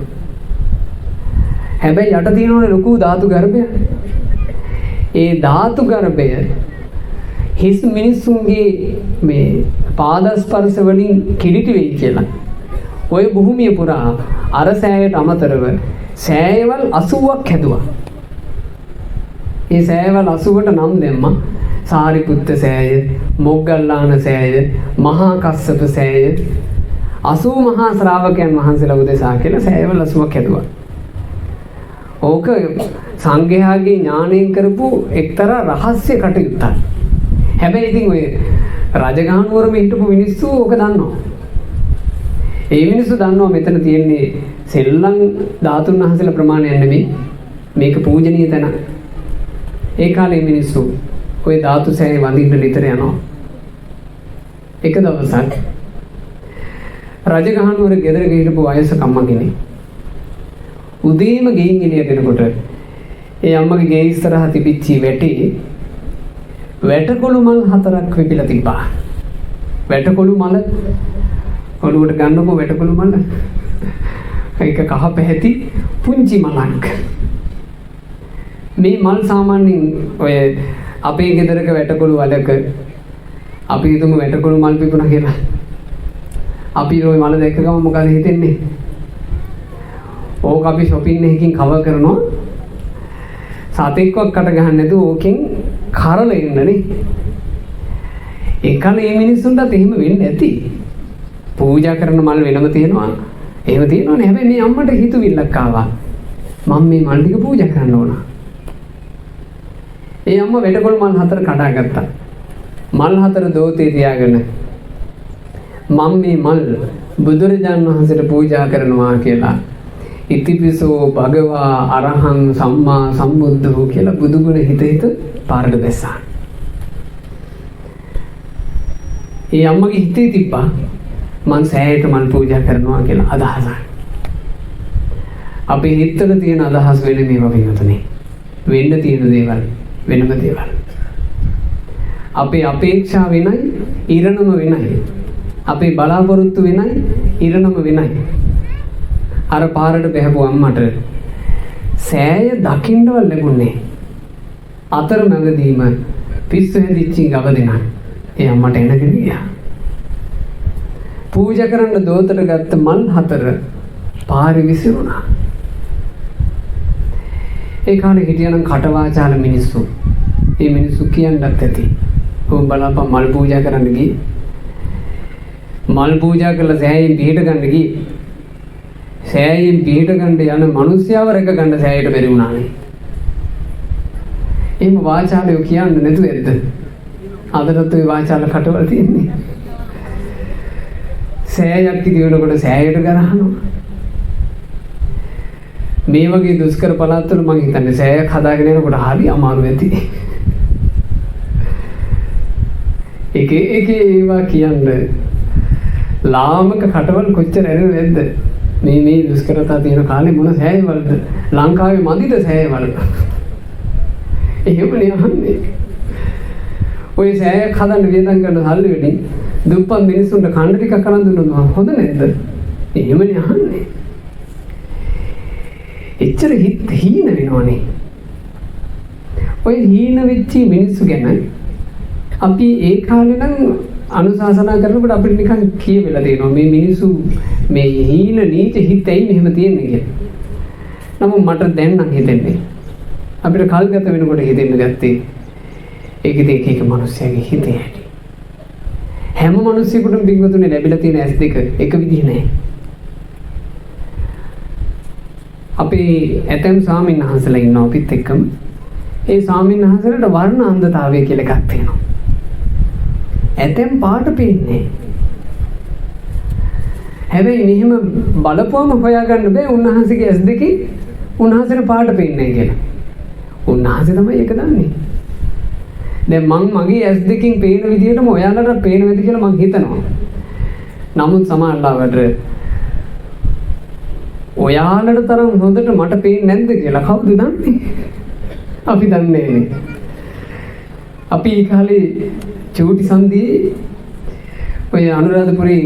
හැබැයි යට තියෙනවනේ ලොකු ධාතු ගර්භයක්. ඒ ධාතු ගර්භය හිස් මිනිස්සුන්ගේ මේ පාද ස්පර්ශ වලින් කිලිටි වෙයි කියලා. ඔය භූමිය පුරා අර සෑයට අමතරව සෑයවල් 80ක් හැදුවා. ඒ සෑයවල් 80ට නම් දැම්මා. සාරිපුත්ත සෑය, මොග්ගල්ලාන සෑය, මහා කස්සප සෑය, 80 මහා ශ්‍රාවකයන් වහන්සේලා උදෙසා කියලා සෑයවල් 80ක් හැදුවා. ඕක සංඝයාගේ ඥාණයෙන් කරපු එක්තරා රහස්‍ය කටයුත්තක්. හැබැයි ඉතින් ඔය රජගහ නුවරම හිටපු මිනිස්සු ඕක දන්නවා. ඒ මිනිස්සු දන්නවා මෙතන තියෙන්නේ සෙල්ලම් ධාතුන් වහන්සේලා ප්‍රමාණයක් නෙමෙයි. මේක පූජනීය තැන. ඒ කාලේ මිනිස්සු ඔය ධාතු සෑය වඳින්න නිතර යනවා. එක දවසක් රජගහ නුවර ගෙදරක හිටපු වයසක අම්මා කෙනෙක් උදේම ගෙයින් එළියට එනකොට ඒ අම්මගේ ගේ ඉස්සරහා තිබිච්ච වැටේ වැටකොළු මල් හතරක් විපිලා තිබ්බා. වැටකොළු මල ඔළුවට ගන්නකො වැටකොළු මල. ඒක කහ පැහැති පුංචි මලක්. මේ මල් සාමාන්‍යයෙන් ඔය අපේ ගෙදරක වැටකොළු වලක අපි හිතමු වැටකොළු මල් පිපුණා කියලා. අපි ඔය මල දැක්ක ගමන් මොකද හිතෙන්නේ? ඕක අපි ෂොපින් එකකින් කවර් කරනවා. සතෙක්වත් කට ගහන්න නැතුව ඕකෙන් කරල එන්න නේ. ඒ කාලේ මේ මිනිස්සුන්ටත් එහෙම වෙන්න ඇති. පූජා කරන මල් වෙනම තියෙනවා. එහෙම තියෙනවනේ. හැබැයි මේ අම්මට හිතුවිල්ලක් ආවා. මම මේ මල් ටික පූජා කරන්න ඕන. ඒ අම්මා වැටකොළු මල් හතර කඩාගත්තා. මල් හතර දෝතේ තියාගෙන මම මේ මල් බුදුරජාන් වහන්සේට පූජා කරනවා කියලා ඉතිපිසෝ භගවා අරහං සම්මා සම්බුද්ධෝ කියලා බුදුගුණ හිත හිත පාරට බැස්සා. ඒ අම්මගේ හිතේ තිබ්බා මං සෑයට මල් පූජා කරනවා කියලා අදහසක්. අපේ හිතවල තියෙන අදහස් වෙන මේවා පින්වතුනි. වෙන්න තියෙන දේවල් වෙනම දේවල්. අපේ අපේක්ෂා වෙනයි, ඉරණම වෙනයි. අපේ බලාපොරොත්තු වෙනයි, ඉරණම වෙනයි. අර පාරට බහැපු අම්මට සෑය දකින්නවත් ලැබුණේ. අතරමඟදීම පිස්සු හැදිච්ච ගව දෙනක් ඒ අම්මට එනගෙන ගියා. පූජා කරන්න දෝතට ගත්ත මල් හතර පාරේ විසිරුණා. ඒ කාලේ හිටියනම් කටවාචාල මිනිස්සු. ඒ මිනිස්සු කියන්නත් ඇති. කොහොම බලපන් මල් පූජා කරන්න ගියේ. මල් පූජා කරලා සෑයෙන් පිහිට ගන්න ගියේ. සෑයෙන් පිහිට ගන්න යන මිනිස්යාව රැක ගන්න සෑයට බැරි වුණානේ. එහෙම වාචාලයෝ කියන්න නැතුව ඇද්ද? අදටත් ඔය වාචාල කටවල් තියෙන්නේ. සෑයක් ඉදි වෙනකොට සෑයට ගරහනවා. මේ වගේ දුෂ්කර පළාත්වල මං හිතන්නේ සෑයක් හදාගෙන යනකොට හරි අමාරු ඇති. එක එක ඒවා කියන්න ලාමක කටවල් කොච්චර ඇරෙනවද? මේ මේ දුෂ්කරතා තියෙන කාලේ මොන සෑයවලද? ලංකාවේ මදිද සෑයවල? එහෙමනේ අහන්නේ. ඔය සෑයක් හදන්න වියදම් කරන සල්ලි වලින් දුප්පත් මිනිස්සුන්ට කන්න ටිකක් අරන් දුන්නොත් හොඳ නැද්ද? එහෙමනේ අහන්නේ. එච්චර හිත හීන වෙනවනේ. ඔය හීන වෙච්ච මිනිස්සු ගැන අපි ඒ කාලේ නම් අනුශාසනා කරනකොට අපිට නිකන් කියවෙලා තියෙනවා මේ මිනිස්සු මේ හීන නීච හිත ඇයි මෙහෙම තියෙන්නේ කියලා. නමුත් මට දැන් නම් හිතෙන්නේ අපිට කල්ගත වෙනකොට හිතෙන්න ගත්තේ ඒක ඉතින් එක එක මිනිස්සයාගේ හිතේ හැටි. හැම මිනිස්සෙකුටම පින්වතුනි ලැබිලා තියෙන ඇස් දෙක එක විදිහ නෑ. අපේ ඇතැම් ස්වාමීන් වහන්සේලා ඉන්නවා අපිත් එක්කම. ඒ ස්වාමීන් වහන්සේලාට වර්ණ අන්ධතාවය කියලා එකක් තියෙනවා. ඇතැම් පාට පේන්නේ. හැබැයි මෙහෙම බලපුවම හොයාගන්න බෑ උන්වහන්සේගේ ඇස් දෙකේ උන්වහන්සේට පාට පේන්නේ නැහැ කියලා. උන්වහන්සේ තමයි ඒක දන්නේ. දැන් මං මගේ ඇස් දෙකෙන් පේන විදිහටම ඔයාලට පේනවද කියලා මං හිතනවා. නමුත් සමහරවිට ඔයාලට තරම් හොඳට මට පේන්නේ නැද්ද කියලා කවුද දන්නේ? අපි දන්නේ නෑනේ. අපි ඒ කාලේ චූටි සන්දියේ ඔය අනුරාධපුරේ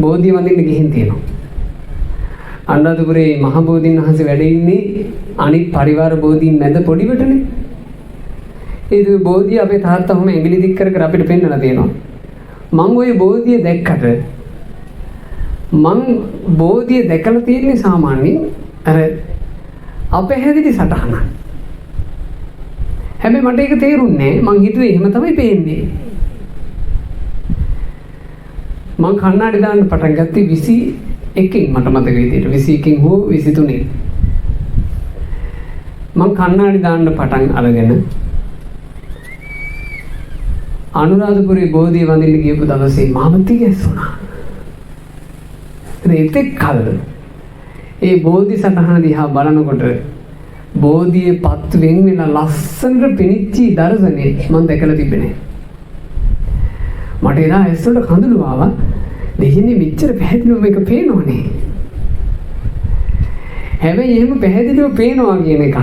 බෝධිය වඳින්න ගිහින් තියෙනවා. අනුරාධපුරේ මහ බෝධීන් වහන්සේ වැඩ ඉන්නේ අනිත් පරිවාර බෝධීන් මැද පොඩිවටනේ. ඒ බෝධිය අපේ තාත්තා ඔහොම ඇඟිලි දික් කර කර අපිට පෙන්නලා තියෙනවා. මං ওই බෝධිය දැක්කට මං බෝධිය දැකලා තියෙන්නේ සාමාන්‍යයෙන් අර අපහැදිලි සටහනක්. හැබැයි මට ඒක තේරුන්නේ නෑ. මං හිතුවේ එහෙම තමයි පේන්නේ. මං කණ්ණාඩි දාන්න පටන් ගත්තේ 21කින් මට මතක විදියට 21කින් හෝ 23 මං කණ්ණාඩි දාන්න පටන් අරගෙන අනුරාධපුරේ බෝධිය වඳින්න ගියපු දවසේ මාව තිගැස්සුණා. එතෙක් කල් ඒ බෝධි සටහන දිහා බලනකොට බෝධියේ පත් වෙන් වෙලා ලස්සනට පෙනිච්ච දර්ශනේ මං දැකලා තිබෙන්නේ. මට එදා ඇස් වලට කඳුළු ආවා. දෙහින්නේ මෙච්චර පැහැදිලිව මේක පේනවනේ. හැබැයි එහෙම පැහැදිලිව පේනවා කියන එකක්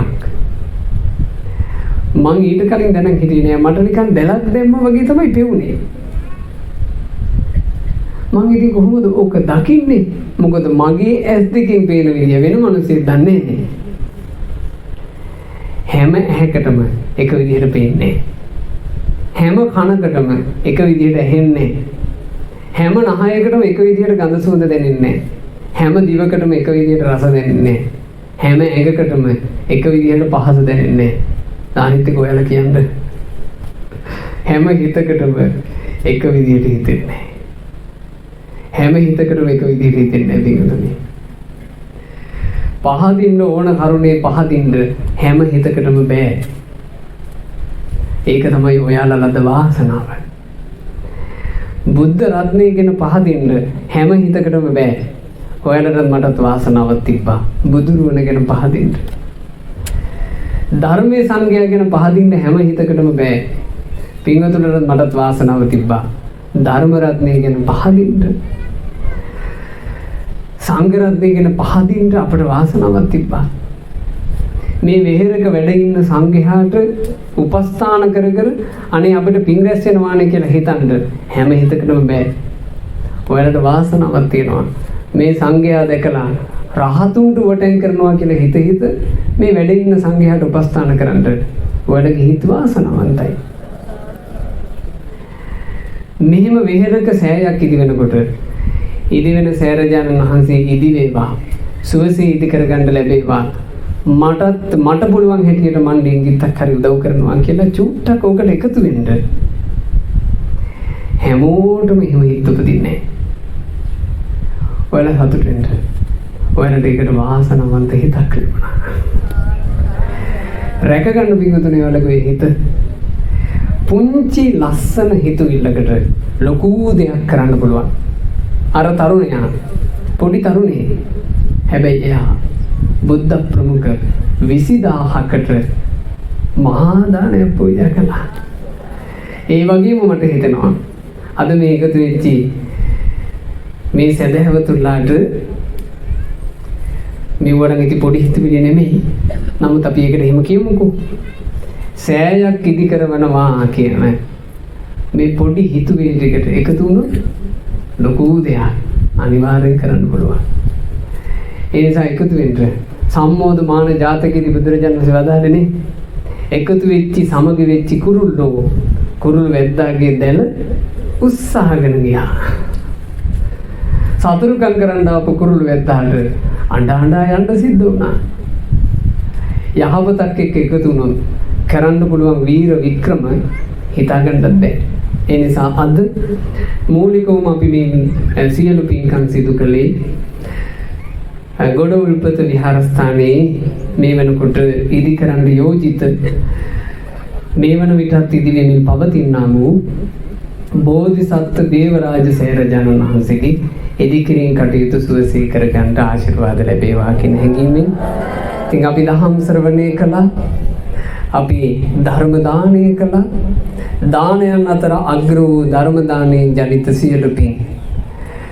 මං ඊට කලින් දැනන් හිටියේ නෑ. මට නිකන් දැලක් දැම්ම වගේ තමයි පෙවුනේ. මං ඉතින් කොහොමද ඕක දකින්නේ? මොකද මගේ ඇස් දෙකෙන් පේන විදිය වෙන මිනිස්සෙක් දන්නේ නෑ. හැම ඇහැකටම එක විදිහට පේන්නේ. හැම කනකටම එක විදිහට ඇහෙන්නේ. හැම නහයකටම එක විදිහට ගඳ සුවඳ දැනෙන්නේ. හැම දිවකටම එක විදිහට රස දැනෙන්නේ. හැම ඇඟකටම එක විදිහට පහස දැනෙන්නේ. අනිත් එක ඔයාලා කියන්න. හැම හිතකටම එක විදිහට හිතෙන්නේ. හැම හිතකටම එක විදිහට හිතෙන්නේ නැහැ පිටුනේ. පහදින්න ඕන කරුණේ පහදින්න හැම හිතකටම බෑ. ඒක තමයි ඔයාලා ලද වාසනාව. බුද්ධ රත්නය ගැන පහදින්න හැම හිතකටම බෑ. ඔයාලටත් මටත් වාසනාවක් තිබ්බා බුදුරුවන ගැන පහදින්න. ධර්මයේ සංඝයා ගැන පහදින්න හැම හිතකටම බෑ. පින්වතුන්ටත් මටත් වාසනාව තිබ්බා ධර්ම රත්නය ගැන පහදින්න. සංඝ රත්නය ගැන පහදින්න අපට වාසනාවක් තිබ්බා. මේ වෙහෙරක වැඩ ඉන්න සංඝයාට උපස්ථාන කර කර අනේ අපිට පින් රැස් වෙනවානේ කියලා හිතන්න හැම හිතකටම බෑ. ඔයාලට වාසනාවක් තියෙනවා. මේ සංඝයා දැකලා රහතුන්ට වටෙන් කරනවා කියලා හිත හිත මේ වැඩ ඉන්න සංඝයාට උපස්ථාන කරන්න ඔයාලගේ හිත වාසනාවන්තයි. මෙහෙම වෙහෙරක සෑයක් ඉදි වෙනකොට ඉදි වෙන සෑරජානන් වහන්සේ ඉදි වේවා, සුවසේ ඉදි කරගන්න ලැබේවා, මටත් මට පුළුවන් හැටියට මං ඩිංගිත්තක් හරි උදව් කරනවා කියලා චුට්ටක් ඕකට එකතු වෙන්න. හැමෝටම එහෙම හිත උපදින්නේ නැහැ. ඔයාලා සතුටු වෙන්න. ඔයාලට ඒකට වාසනාවන්ත හිතක් ලැබුණා. රැකගන්න පින්වතුනි ඔයාලගේ හිත. පුංචි ලස්සන හිතුවිල්ලකට ලොකු දෙයක් කරන්න පුළුවන්. අර තරුණයා පොඩි තරුණයෙක්. හැබැයි එයා බුද්ධ ප්‍රමුඛ 20,000කට මහා දානයක් පූජා කළා. ඒ වගේම මට හිතෙනවා අද මේ එකතු වෙච්චි මේ සැදැහැවතුන්ලාට මෙවරන් ඉති පොඩි හිතුවිලි නෙමෙයි. නමුත් අපි ඒකට එහෙම කියමුකෝ. සෑයක් ඉදි කරවනවා කියන මේ පොඩි හිතුවිලි ටිකට එකතු වුණොත් ලොකු දෙයක් අනිවාර්යෙන් කරන්න පුළුවන්. ඒ නිසා එකතු වෙන්න සම්මෝධමාන ජාතකයේදී බුදුරජාණන් වහන්සේ වදාළේනේ, එකතු වෙච්චි සමග වෙච්චි කුරුල්ලෝ කුරුල් වැද්දාගේ දැල උත්සාහගෙන ගියා. සතුරුකම් කරන්න ආපු කුරුළු වැද්දාට අඬ අඬා යන්න සිද්ධ වුණා. යහපතක් එක්ක එකතු වුණොත් කරන්න පුළුවන් වීර වික්‍රම හිතාගන්නත් බැහැ. ඒ නිසා අද මූලිකවම අපි මේ සියලු පින්කම් සිදු කළේ ගොඩ උල්පත විහාරස්ථානයේ මේ වෙනකොට ඉදි කරන්න යෝජිත මේ වන විටත් ඉදි වෙමින් පවතිනා වූ බෝධිසත්ව දේවරාජ සෑරජානන් වහන්සේගේ ඉදිකිරීම් කටයුතු සුවසේ කරගන්න ආශිර්වාද ලැබේවා කියන හැඟීමෙන් ඉතින් අපි දහම් ශ්‍රවණය කළා, අපි ධර්ම දානය කළා. දානයන් අතර අග්‍ර වූ ධර්ම දානයෙන් ජනිත සියලු පින්,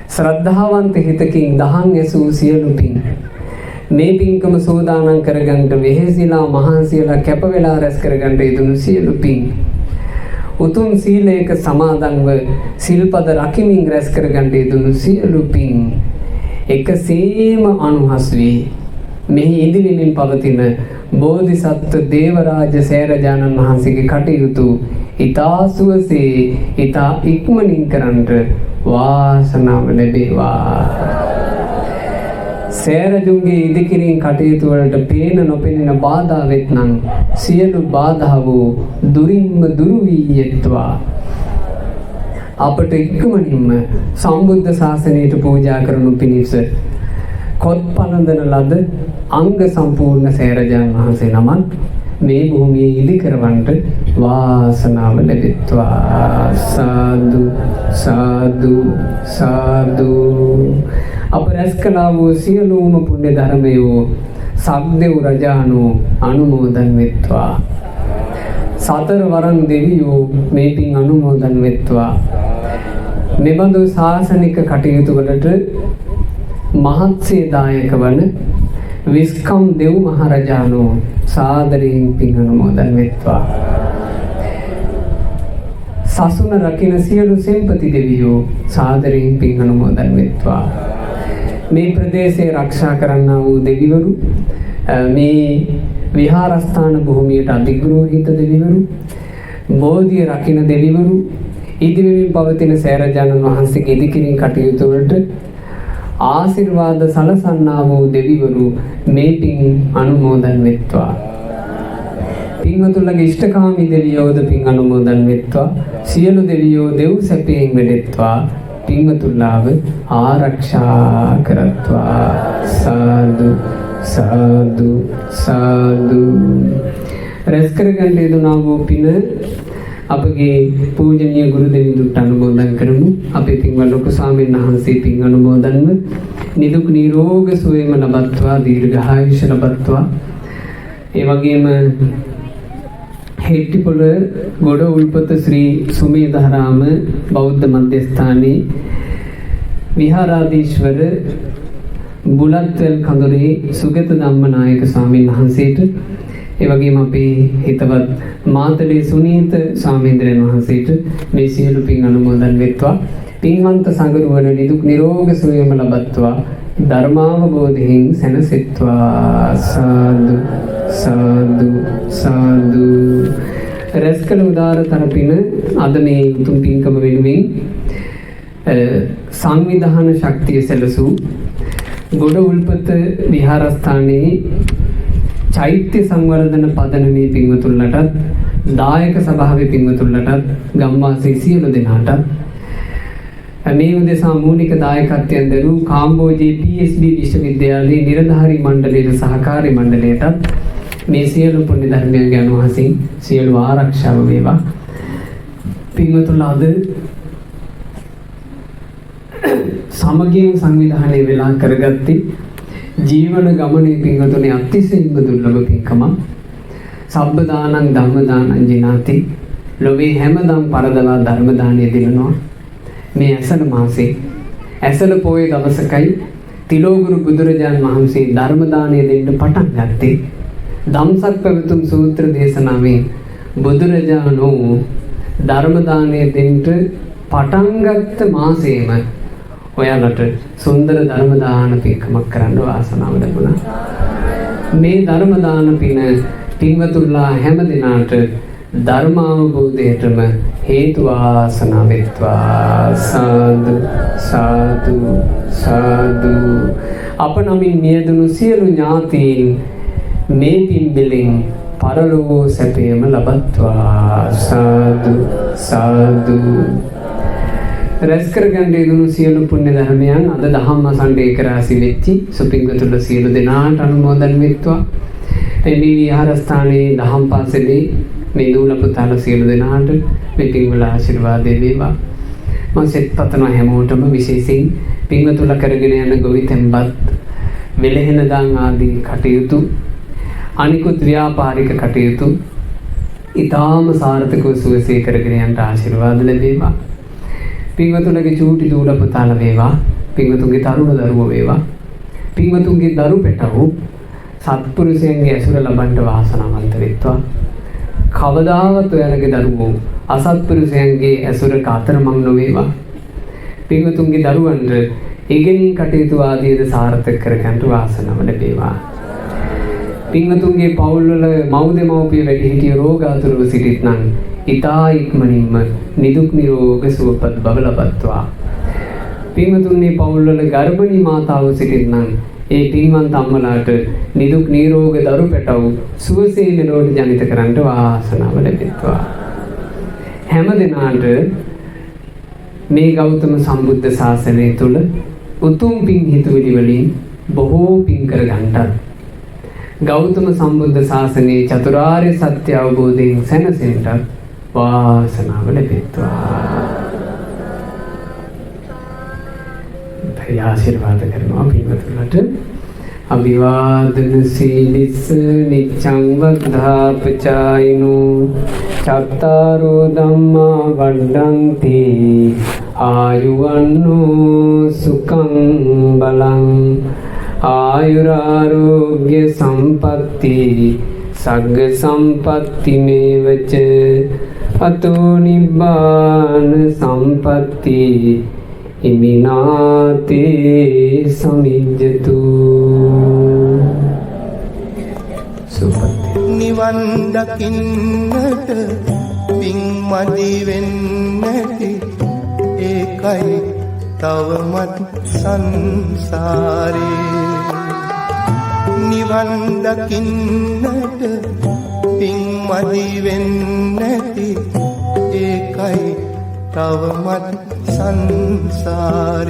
ශ්‍රද්ධාවන්ත හිතකින් දහම් ඇසූ සියලු පින්, මේ පින්කම සෝදානම් කරගන්නට වෙහෙසිලා මහන්සියලා කැප වෙලා රැස් කරගන්නට යෙදුණු සියලු පින්, උතුම් සීලයක සමාදන්ව සිල්පද රකිමින් රැස් කරගන්නට යෙදුණු සියලු පින් එකසේම අනුහස් වී මෙහි ඉදිරිමින් පවතින බෝධිසත්ව දේවරාජ සෑරජානන් වහන්සේගේ කටයුතු ඉතා සුවසේ ඉතා ඉක්මනින් කරන්නට වාසනාව ලැබේවා. සෑරජුන්ගේ ඉදිකිරීම් කටයුතු වලට පේන නොපෙනෙන බාධා වෙත්නම් සියලු බාධා වූ දුරින්ම දුරු වී යෙත්වා. අපට ඉක්මනින්ම සම්බුද්ධ ශාසනයට පූජා කරනු පිණිස කොත් පළඳන ලද අංග සම්පූර්ණ සෑරජානන් වහන්සේ නමක් මේ භූමියේ ඉදි කරවන්නට වාසනාව ලැබෙත්වා. සාදු සාදු සාදු. අප රැස් කළා වූ සියලුම පුණ්‍ය ධර්මයෝ සක්දෙව් රජාණෝ අනුමෝදන් වෙත්වා. සතර වරන් දෙවියෝ මේ පින් අනුමෝදන් වෙත්වා. මෙබඳු ශාසනික කටයුතු වලට මහත්සේ දායක වන විස්කම් දෙව් මහරජාණෝ සාදරයෙන් පින් අනුමෝදන් වෙත්වා. සසුන රකින සියලු සෙන්පති දෙවියෝ සාදරයෙන් පින් අනුමෝදන් වෙත්වා. මේ ප්‍රදේශය රක්ෂා කරන්නා වූ දෙවිවරු, මේ විහාරස්ථාන භූමියට අධිග්‍රෝහිත දෙවිවරු, බෝධිය රකින දෙවිවරු, ඉදිරියෙන් පවතින සෑරජානන් වහන්සේගේ ඉදිකිරීම් කටයුතු වලට ආශිර්වාද සලසන්නා වූ දෙවිවරු මේ පින් අනුමෝදන් වෙත්වා. පින්වතුන්ලගේ ඉෂ්ඨකාමී දෙවියෝද පින් අනුමෝදන් වෙත්වා. සියලු දෙවියෝ දෙව් සැපයෙන් වැඩෙත්වා. පින්වතුන්ලාව ආරක්ෂා කරත්වා. සාදු සාදු සාදු. රැස් කරගන්න යෙදුනා වූ පින අපගේ පූජනීය ගුරු දෙවිඳුන්ට අනුමෝදන් කරමු. අපේ පින්වත් ලොකු ස්වාමීන් වහන්සේ පින් අනුමෝදන්ව නිදුක් නිරෝග සුවයම ලබත්වා, දීර්ඝායුෂ ලබත්වා. ඒ වගේම හෙට්ටිපොළ ගොඩ උල්පත ශ්‍රී සුමේධාරාම බෞද්ධ මධ්‍යස්ථානයේ විහාරාධීශ්වර බුලත්වැල් කඳුරේ සුගත ධම්මනායක ස්වාමීන් වහන්සේට, ඒ වගේම අපේ හිතවත් මාතලේ සුනීත ස්වාමීන්ද්‍රයන් වහන්සේට මේ සියලු පින් අනුමෝදන් වෙත්වා. පින්වන්ත සඟරුවන නිදුක් නිරෝග සුවයම ලබත්වා. ධර්මාවබෝධයෙන් සැනසෙත්වා. සාදු සාදු සාදු. රැස් කළ උදාරතර පින අද මේ උතුම් පින්කම වෙනුවෙන් සංවිධාන ශක්තිය සැලසූ ගොඩ උල්පත විහාරස්ථානයේ චෛත්‍ය සංවර්ධන පදනමේ පින්වතුන්ලටත්, දායක සභාවේ පින්වතුන්ලටත්, ගම්වාසී සියලු දෙනාටත්, මේ උදෙසා මූලික දායකත්වයෙන් දරූ කාම්බෝජයේ PSB විශ්වවිද්‍යාලයේ නිලධාරී මණ්ඩලයට, සහකාරී මණ්ඩලයටත් මේ සියලු පුණ්‍ය ධර්මයන් අනුහසින් සියලු ආරක්ෂාව වේවා. පින්වතුන්ලා, අද සමගියෙන් සංවිධානය වෙලා කරගත්තේ ජීවන ගමනේ පින්වතුනි අතිශයින්ම දුර්ලභ පින්කමක්. සබ්බ දානං ධම්ම දානං ජිනාති. ලොවේ හැමදාම පරදවා ධර්ම දානය දෙනවා. මේ ඇසළ මාසේ ඇසළ පොය දවසකයි තිලෝගුරු බුදුරජාන් වහන්සේ ධර්ම දානය දෙන්න පටන් ගත්තේ. ධම්සක් පැවතුම් සූත්‍ර දේශනාවෙන් බුදුරජාණෝ ධර්ම දානය දෙන්න පටන් ගත්ත මාසෙම ඔයාලට සුන්දර ධර්ම දාන පින්කමක් කරන්න වාසනාව ලැබුණා. මේ ධර්ම දාන පින පින්වතුන්ලා හැම දිනාට ධර්මාවබෝධයටම හේතු වාසනා වෙත්වා. සාදු සාදු සාදු. අප නමින් මියදුණු සියලු ඥාතීන් මේ පින් බෙලෙන් පරලොව සැපයම ලබත්වා. සාදු සාදු. රැස් කරගන්න යෙදුණු සියලු පුණ්‍ය ධර්මයන් අද දහම් අසන්න ඒකරාශි වෙච්චි සුපින්වතුන්ලා සියලු දෙනාට අනුමෝදන් වෙත්වා. මේ විහාරස්ථානයේ දහම් පාසලේ මේ දූල පුතාලා සියලු දෙනාට මේ පින්වල ආශිර්වාද වේවා. මම සෙත් පතනවා හැමෝටම, විශේෂයෙන් පින්වතුන්ලා කරගෙන යන ගොවිතැන්පත්, වෙලහෙන දාන් ආදී කටයුතු, අනිකුත් ව්‍යාපාරික කටයුතු ඉතාම සාර්ථකව සුවසේ කරගෙන යන්න ආශිර්වාද ලැබේවා. පින්වතුන්ගේ චූටි දූල පුතාලා වේවා, පින්වතුන්ගේ තරුණ දරුවෝ වේවා, පින්වතුන්ගේ දරු පැටවු සත්පුරුෂයන්ගේ ඇසුර ලබන්න වාසනාවන්ත වෙත්වා. කවදාවත් ඔයාලගේ දරුවෝ අසත්පුරුෂයන්ගේ ඇසුරක අතරමං නොවේවා. පින්වතුන්ගේ දරුවන්ට ඉගෙනීම් කටයුතු ආදීද සාර්ථක කරගන්න වාසනාව ලැබේවා. පින්වතුන්ගේ පවුල්වල මව් දෙමව්පිය වැඩිහිටිය රෝගාතුරව සිටිත්නම් ඉතා ඉක්මනින්ම නිදුක් නිරෝග සුවපත් බව ලබත්වා. පින්වතුන්ගේ පවුල්වල ගර්භණී මාතාව සිටිත්නම් ඒ පින්වන්ත අම්මලාට නිදුක් නිරෝග දරු පැටව් සුවසේ මෙලොවට ජනිත කරන්නට වාසනාව ලැබෙත්වා. හැම දෙනාට මේ ගෞතම සම්බුද්ධ ශාසනය තුල උතුම් පින් හිතුවිලි වලින් බොහෝ පින් කරගන්නටත්, ගෞතම සම්බුද්ධ ශාසනයේ චතුරාර්ය සත්‍ය අවබෝධයෙන් සැනසෙන්නටත් වාසනාව ලැබෙත්වා. ආශිර්වාද කරනවා පින්වතුන්ට. අභිවාදන සීලිස්ස නිච්ඡං වද්ධාපචායිනෝ චත්තාරෝ ධම්මා වඩ්ඩಂತಿ ආයුවන්නෝ සුඛං බලං ආයුරාරෝග්‍ය සම්පatti සග්ග සම්පatti මේවච අතෝ නිබ්බාන සම්පatti ඉමිනාතේ සමිජ්ජතු. සුවපත්. නිවන් දකින්නට පින් මදි වෙන්නැති, ඒකයි තවමත් සංසාරේ. නිවන් දකින්නට පින් මදි වෙන්නැති, ඒකයි තවමත් සංසාරේ.